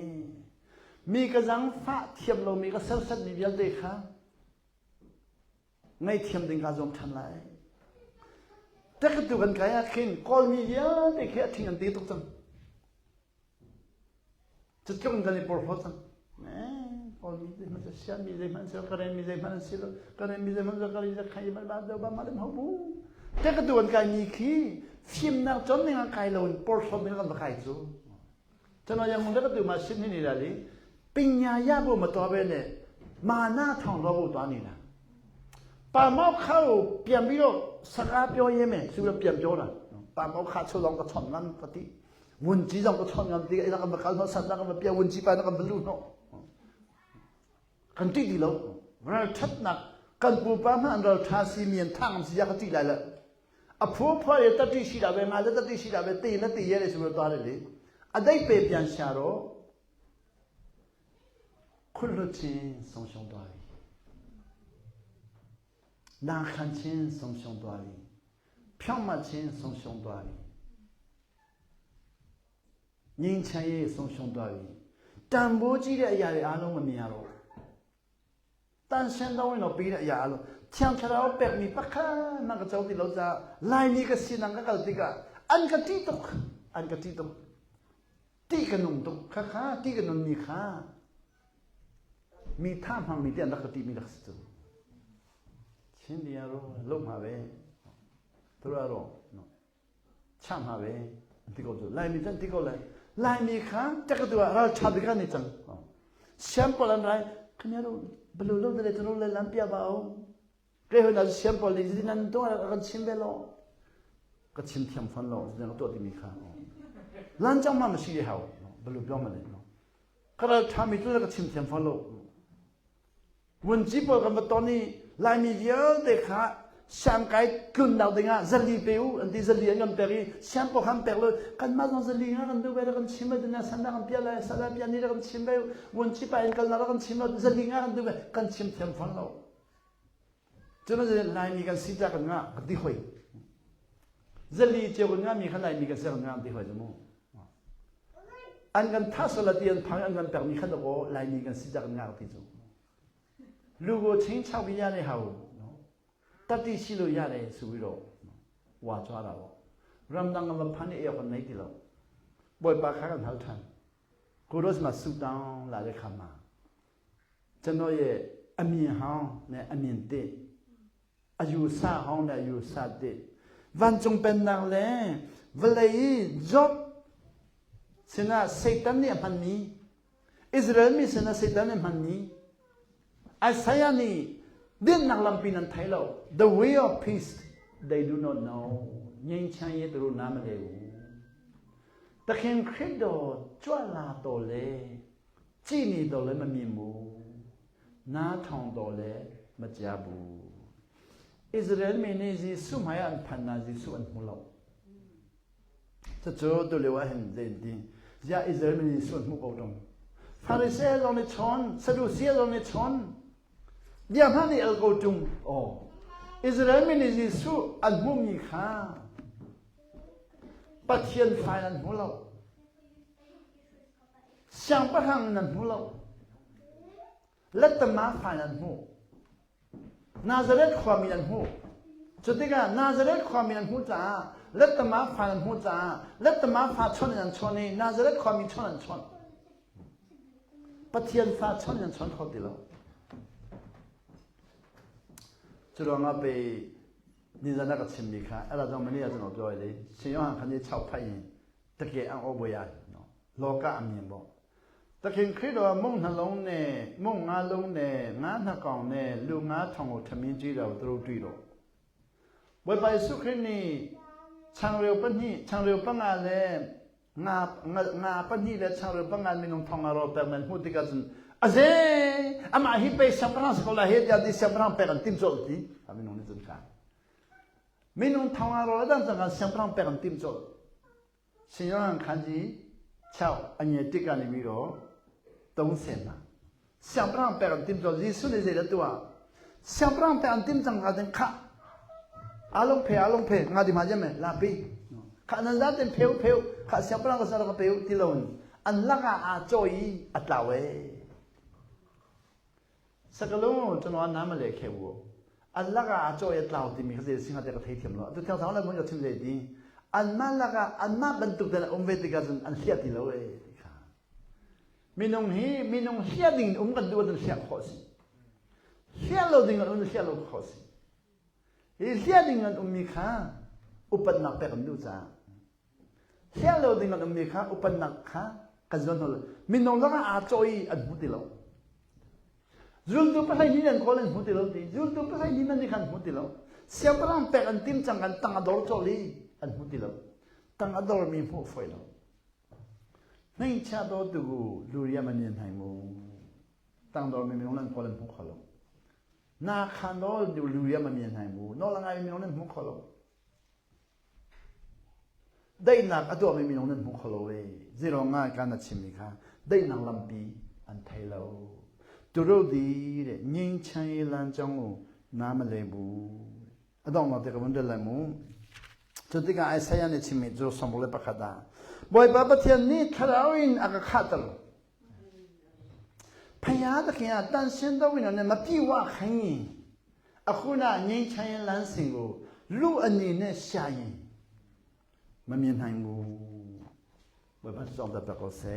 မိကဇန်ဖာထျမ်လို့မိကဆက်ဆက်နေပြတဲ့ခါငိုက်ထျမ်တင်ကဇုံထန်လိုက်တကတူကန်ကရခင်ကောလမီယာတဲ့ခဲအထင်အသေးတော့တန်ချစ်တုံကန်ပေါ်ဖောတန်အဲကောလမီတဲ့မဆရာမီတဲ့မန်ဆရာကရဲမီတဲ့မန်စီကရဲမီတဲ့မန်ဆရာကရဲခိုင်မဘာတော့ဘာမလည်းမဟုတ်ဘူး တကတူကန်ကမီခီဖင်နာချွန်နေကိုင်လုံးပေါ်ဖောနေကန်ခိုင်စုကျွန်တော်ရန်ကုန်တက်ကတူမှာရှင်းနေနေတာလေပညာရဖို့မတော်ပဲနဲ့မာနထောင်တော့ဖို့သွားနေတာ။ Pa mau khau ပြန်ပြီးတော့စကားပြောရင်းမယ်ဆိုပြီးပြန်ပြောတာပါမောခချိုလောင်ကချွန်ငန်ကတိဝန်ကြီးကြောင့်ကချွန်ငန်တိအဲ့ဒါကမကောဆန်ဒါကမပြဝန်ကြီးပါကမလူနော် kan ṭih ti lo. Ralṭhatnak kan pupa hmanh an ralṭha si mi an thang si ya ka ṭih lai lo. A phu phua ye ta ṭih si da ve nga le ta ṭih si da ve te na te ye le su ta le le. A dai pe pian sia ro ခွလွတ်ခြင်းဆုံးရှုံးသွားပြီနာခံခြင်းဆုံးရှုံးသွားပြီဖြောင့်မတ်ခြင်းဆုံးရှုံးသွားပြီငြိမ်းချမ်းရေးဆုံးရှုံးသွားပြီတန်ဖိုးကြီးတဲ့အရာတွေအားလုံးမမြင်ရတော့တန်ရှင်းတော့ဝင်တော့ပြီးတဲ့အရာအလုံးချန်ထရောပက်မီပခါနကကြောတိလောဇာလိုင်မီကစီနန်ကကတိကအန်ကတိတုအန်ကတိတုတိကနုံတုခခတိကနုံမီခါမိထမှန်မိတဲ့လက်ကတိမိလက်စတူချင်းတရားတော့လုံမှာပဲသူတို့ကတော့နော်ချမှာပဲဒီကောလိုက်မိတဲ့ဒီကောလိုက်လိုက်မိခါတက်ကတူရာချဘကနေချန်ရှမ်ပေါ်လန်လိုက်ခင်ဗျားတို့ဘယ်လိုလုပ်တယ်ကျွန်တော်လည်းလမ်းပြပါအောင်ကဲဟိုနာရှမ်ပေါ်လီဒီနန်တော့ကချင်းပဲလို့ကချင်းထံဖန်လို့ဒီတော့ဒီမိခါလမ်းကြောင်းမှမရှိရဟောဘယ်လိုပြောမလဲနော်ခရထာမီတို့ကချင်းထံဖန်လို့ဝန်ကြီးပေါ်ကမတော်နီလိုက်မီရတဲ့ခါရှမ်ကိုင်ကွန်နောက်တဲ့ငါဇလီပေဦးအန်ဒီဇလီငမ်ပရီရှမ်ပေါ်ဟမ်ပယ်လကန်မဇန်ဇလီငါကန်ဒူဘဲကန်ချင်းမဒနာဆန္ဒကန်ပြလာဆန္ဒပြနေကန်ချင်းပဲဝန်ကြီးပိုင်ကန်လာကန်ချင်းမဇလီငါကန်ဒူဘဲကန်ချင်းထံဖန်လို့ကျွန်တော်လိုက်မီကန်စီတာကန်ငါတိခွေဇလီချေကငါမီခလိုက်မီကန်စငါတိခွေစမို့အန်ကန်သဆလတီအန်ဖန်အန်ကန်ပမီခတော့လိုက်မီကန်စီတာကန်ငါတိကျလူကိုချင်းချောက်ပြရတဲ့ဟာကိုနော်တတိရှိလို့ရတယ်ဆိုပြီးတော့ဝါကြွားတာပေါ့ရမ်ဒန်ကမဖန်နေရကနေတိလို့ဘွယ်ပါခါကန်ဟောက်ထန်ကိုရော့စ်မှာဆူတောင်းလာတဲ့ခါမှာကျွန်တော်ရဲ့အမြင်ဟောင်းနဲ့အမြင်တစ်အယူဆဟောင်းနဲ့အယူဆတစ်ဝန်ကျုံပန်နာလဲဗလေဂျော့စနာစေတန်နဲ့မှန်နီဣသရေလမိစနာစေတန်နဲ့မှန်နီ Isaiah นี่ดิ้นนักลำปีนันไทยเรา the way of peace they do not know ငြိမ်းချမ်းရေးသူတို့နားမလည်ဘူးသခင်ခရစ်တော်ကြွလာတော်လဲကြည်နေတော်လဲမမြင်ဘူးနားထောင်တော်လဲမကြားဘူးဣသရေလမင်းနေစီဆုမယန်ဖန်နာစီဆုအန်မလို့这这都留很认定，呀，以色列民顺木沟中，法利赛人的穿，撒都塞人的穿，两方的二沟中哦，以色列民的耶稣按木米卡，把天发人木了，想不上人木了，လက်တမဖာနန်ဟုနာဇရက်ခွာမီနန်ဟုจุดที่กันนาซาเรตความมีนันหูจ้าလက်တမဖာနန်ဟုจ้าလက်တမဖာချွန်နန်ချွန်နေနာဇရက်ခွာမီချွန်နန်ချွန်ပထယန်ဖာချွန်နန်ချွန်ခေါ်တယ်လို့ကျွန်တော်ငါပေနေဇာနာကချင်မီခါအဲ့ဒါကြောင့်မနေ့ကကျွန်တော်ပြောရလေရှင်ယောဟန်ခန်းကြီး6ဖတ်ရင်တကယ်အံ့ဩဖွယ်ရတယ်နော်လောကအမြင်ပေါ့သခင်ခရစ်တော်မုံနှလုံးနဲ့မုံငါးလုံးနဲ့ငါးနှစ်ကောင်နဲ့လူငါးထောင်ကိုထမင်းကြည့်တာကိုသူတို့တွေ့တော့ဝေပိုင်စုခရစ်နေချံရေပနိချံရေပငါလဲငါငါပနိလဲချံရေပငါမင်းထောင်ရောပမန်ဟုတိကစန်အဇေအမဟိပေစပရန်စကလာဟေတဒီစပရန်ပေကန်တင်ဇောတီအမင်းနုံနေစခါမင်းထောင်ရောဒန်စကစပရန်ပေကန်တင်ဇောရှင်ယောဟန်ခန်းကြီး6အငယ်1ကနေပြီးတော့30မှာဆံပရန်ပေကန်တင်ဇောယေရှုနေစေတဲ့တူဟာဆံပရန်ပေကန်တင်ဇောကတဲ့ခါအလုံးဖေအလုံးဖေငါဒီမှာကြမယ်လာပြီးခါနန်ဇတ်တင်ဖေဖေခါဆံပရန်ကဆရာကဖေတီလုံးအန်လကအချိုဤအတဝဲစကလုံးကိုကျွန်တော်နားမလည်ခဲ့ဘူးအလကအချိုရဲ့တောက်ဒီမိခစေစင်တဲ့ကထေးထင်လို့သူထောက်ထောင်းလည်းမညချင်လေဒီအန်မလကအန်မဘန်တုတဲ့အုံဝေတိကဇန်အန်လျက်တီလို့ဒီခါမင်းုံဟီမင်းုံလျက်ဒင်းအုံကဒူဒန်လျက်ခေါ်စီလျက်လို့ဒင်းအုံလျက်လို့ခေါ်စီဟီလျက်ဒင်းအုံမီခါဥပဒနာပေကနုဇာလျက်လို့ဒင်းအုံမီခါဥပဒနာခါကဇွန်လို့မင်းုံလကအချိုဤအဒမှုတီလို့ Zultu pahhlei ni nan kawl an hmu ti lo ti. Zultu pahhlei ni nan nih khan hmu ti lo. Siangpahrang pek an tim cang kan tang a dor cawlh i an hmu ti lo. Tang a dormi hmuh fawi lo. Hmeichia dawtu luriam an in hai mu. Tang dormi minung nan kawl an hmu kho lo. Na khan dol luriam an in hai mu. Nawl a ngai minung nan hmu kho lo. Daihnak a tuahmi minung nan hmu kho lo e. Zeiruang ngai ka na chimmi kha daihnak lampi an thei lo. Turo di le nying chai lan chong u na ma le bu. A dong lo te ka vun rel lai mu. Cu tikah Isaiah nih chimmi cu sawmruk le pakhat ah Bawipa Pathian nih thlarau in a ka khahter. Phaya takin ah tan sian do in ne ma pi wa khain အခု那年轻人懒生个，路一年呢下人，没面谈过，我把装得不够塞。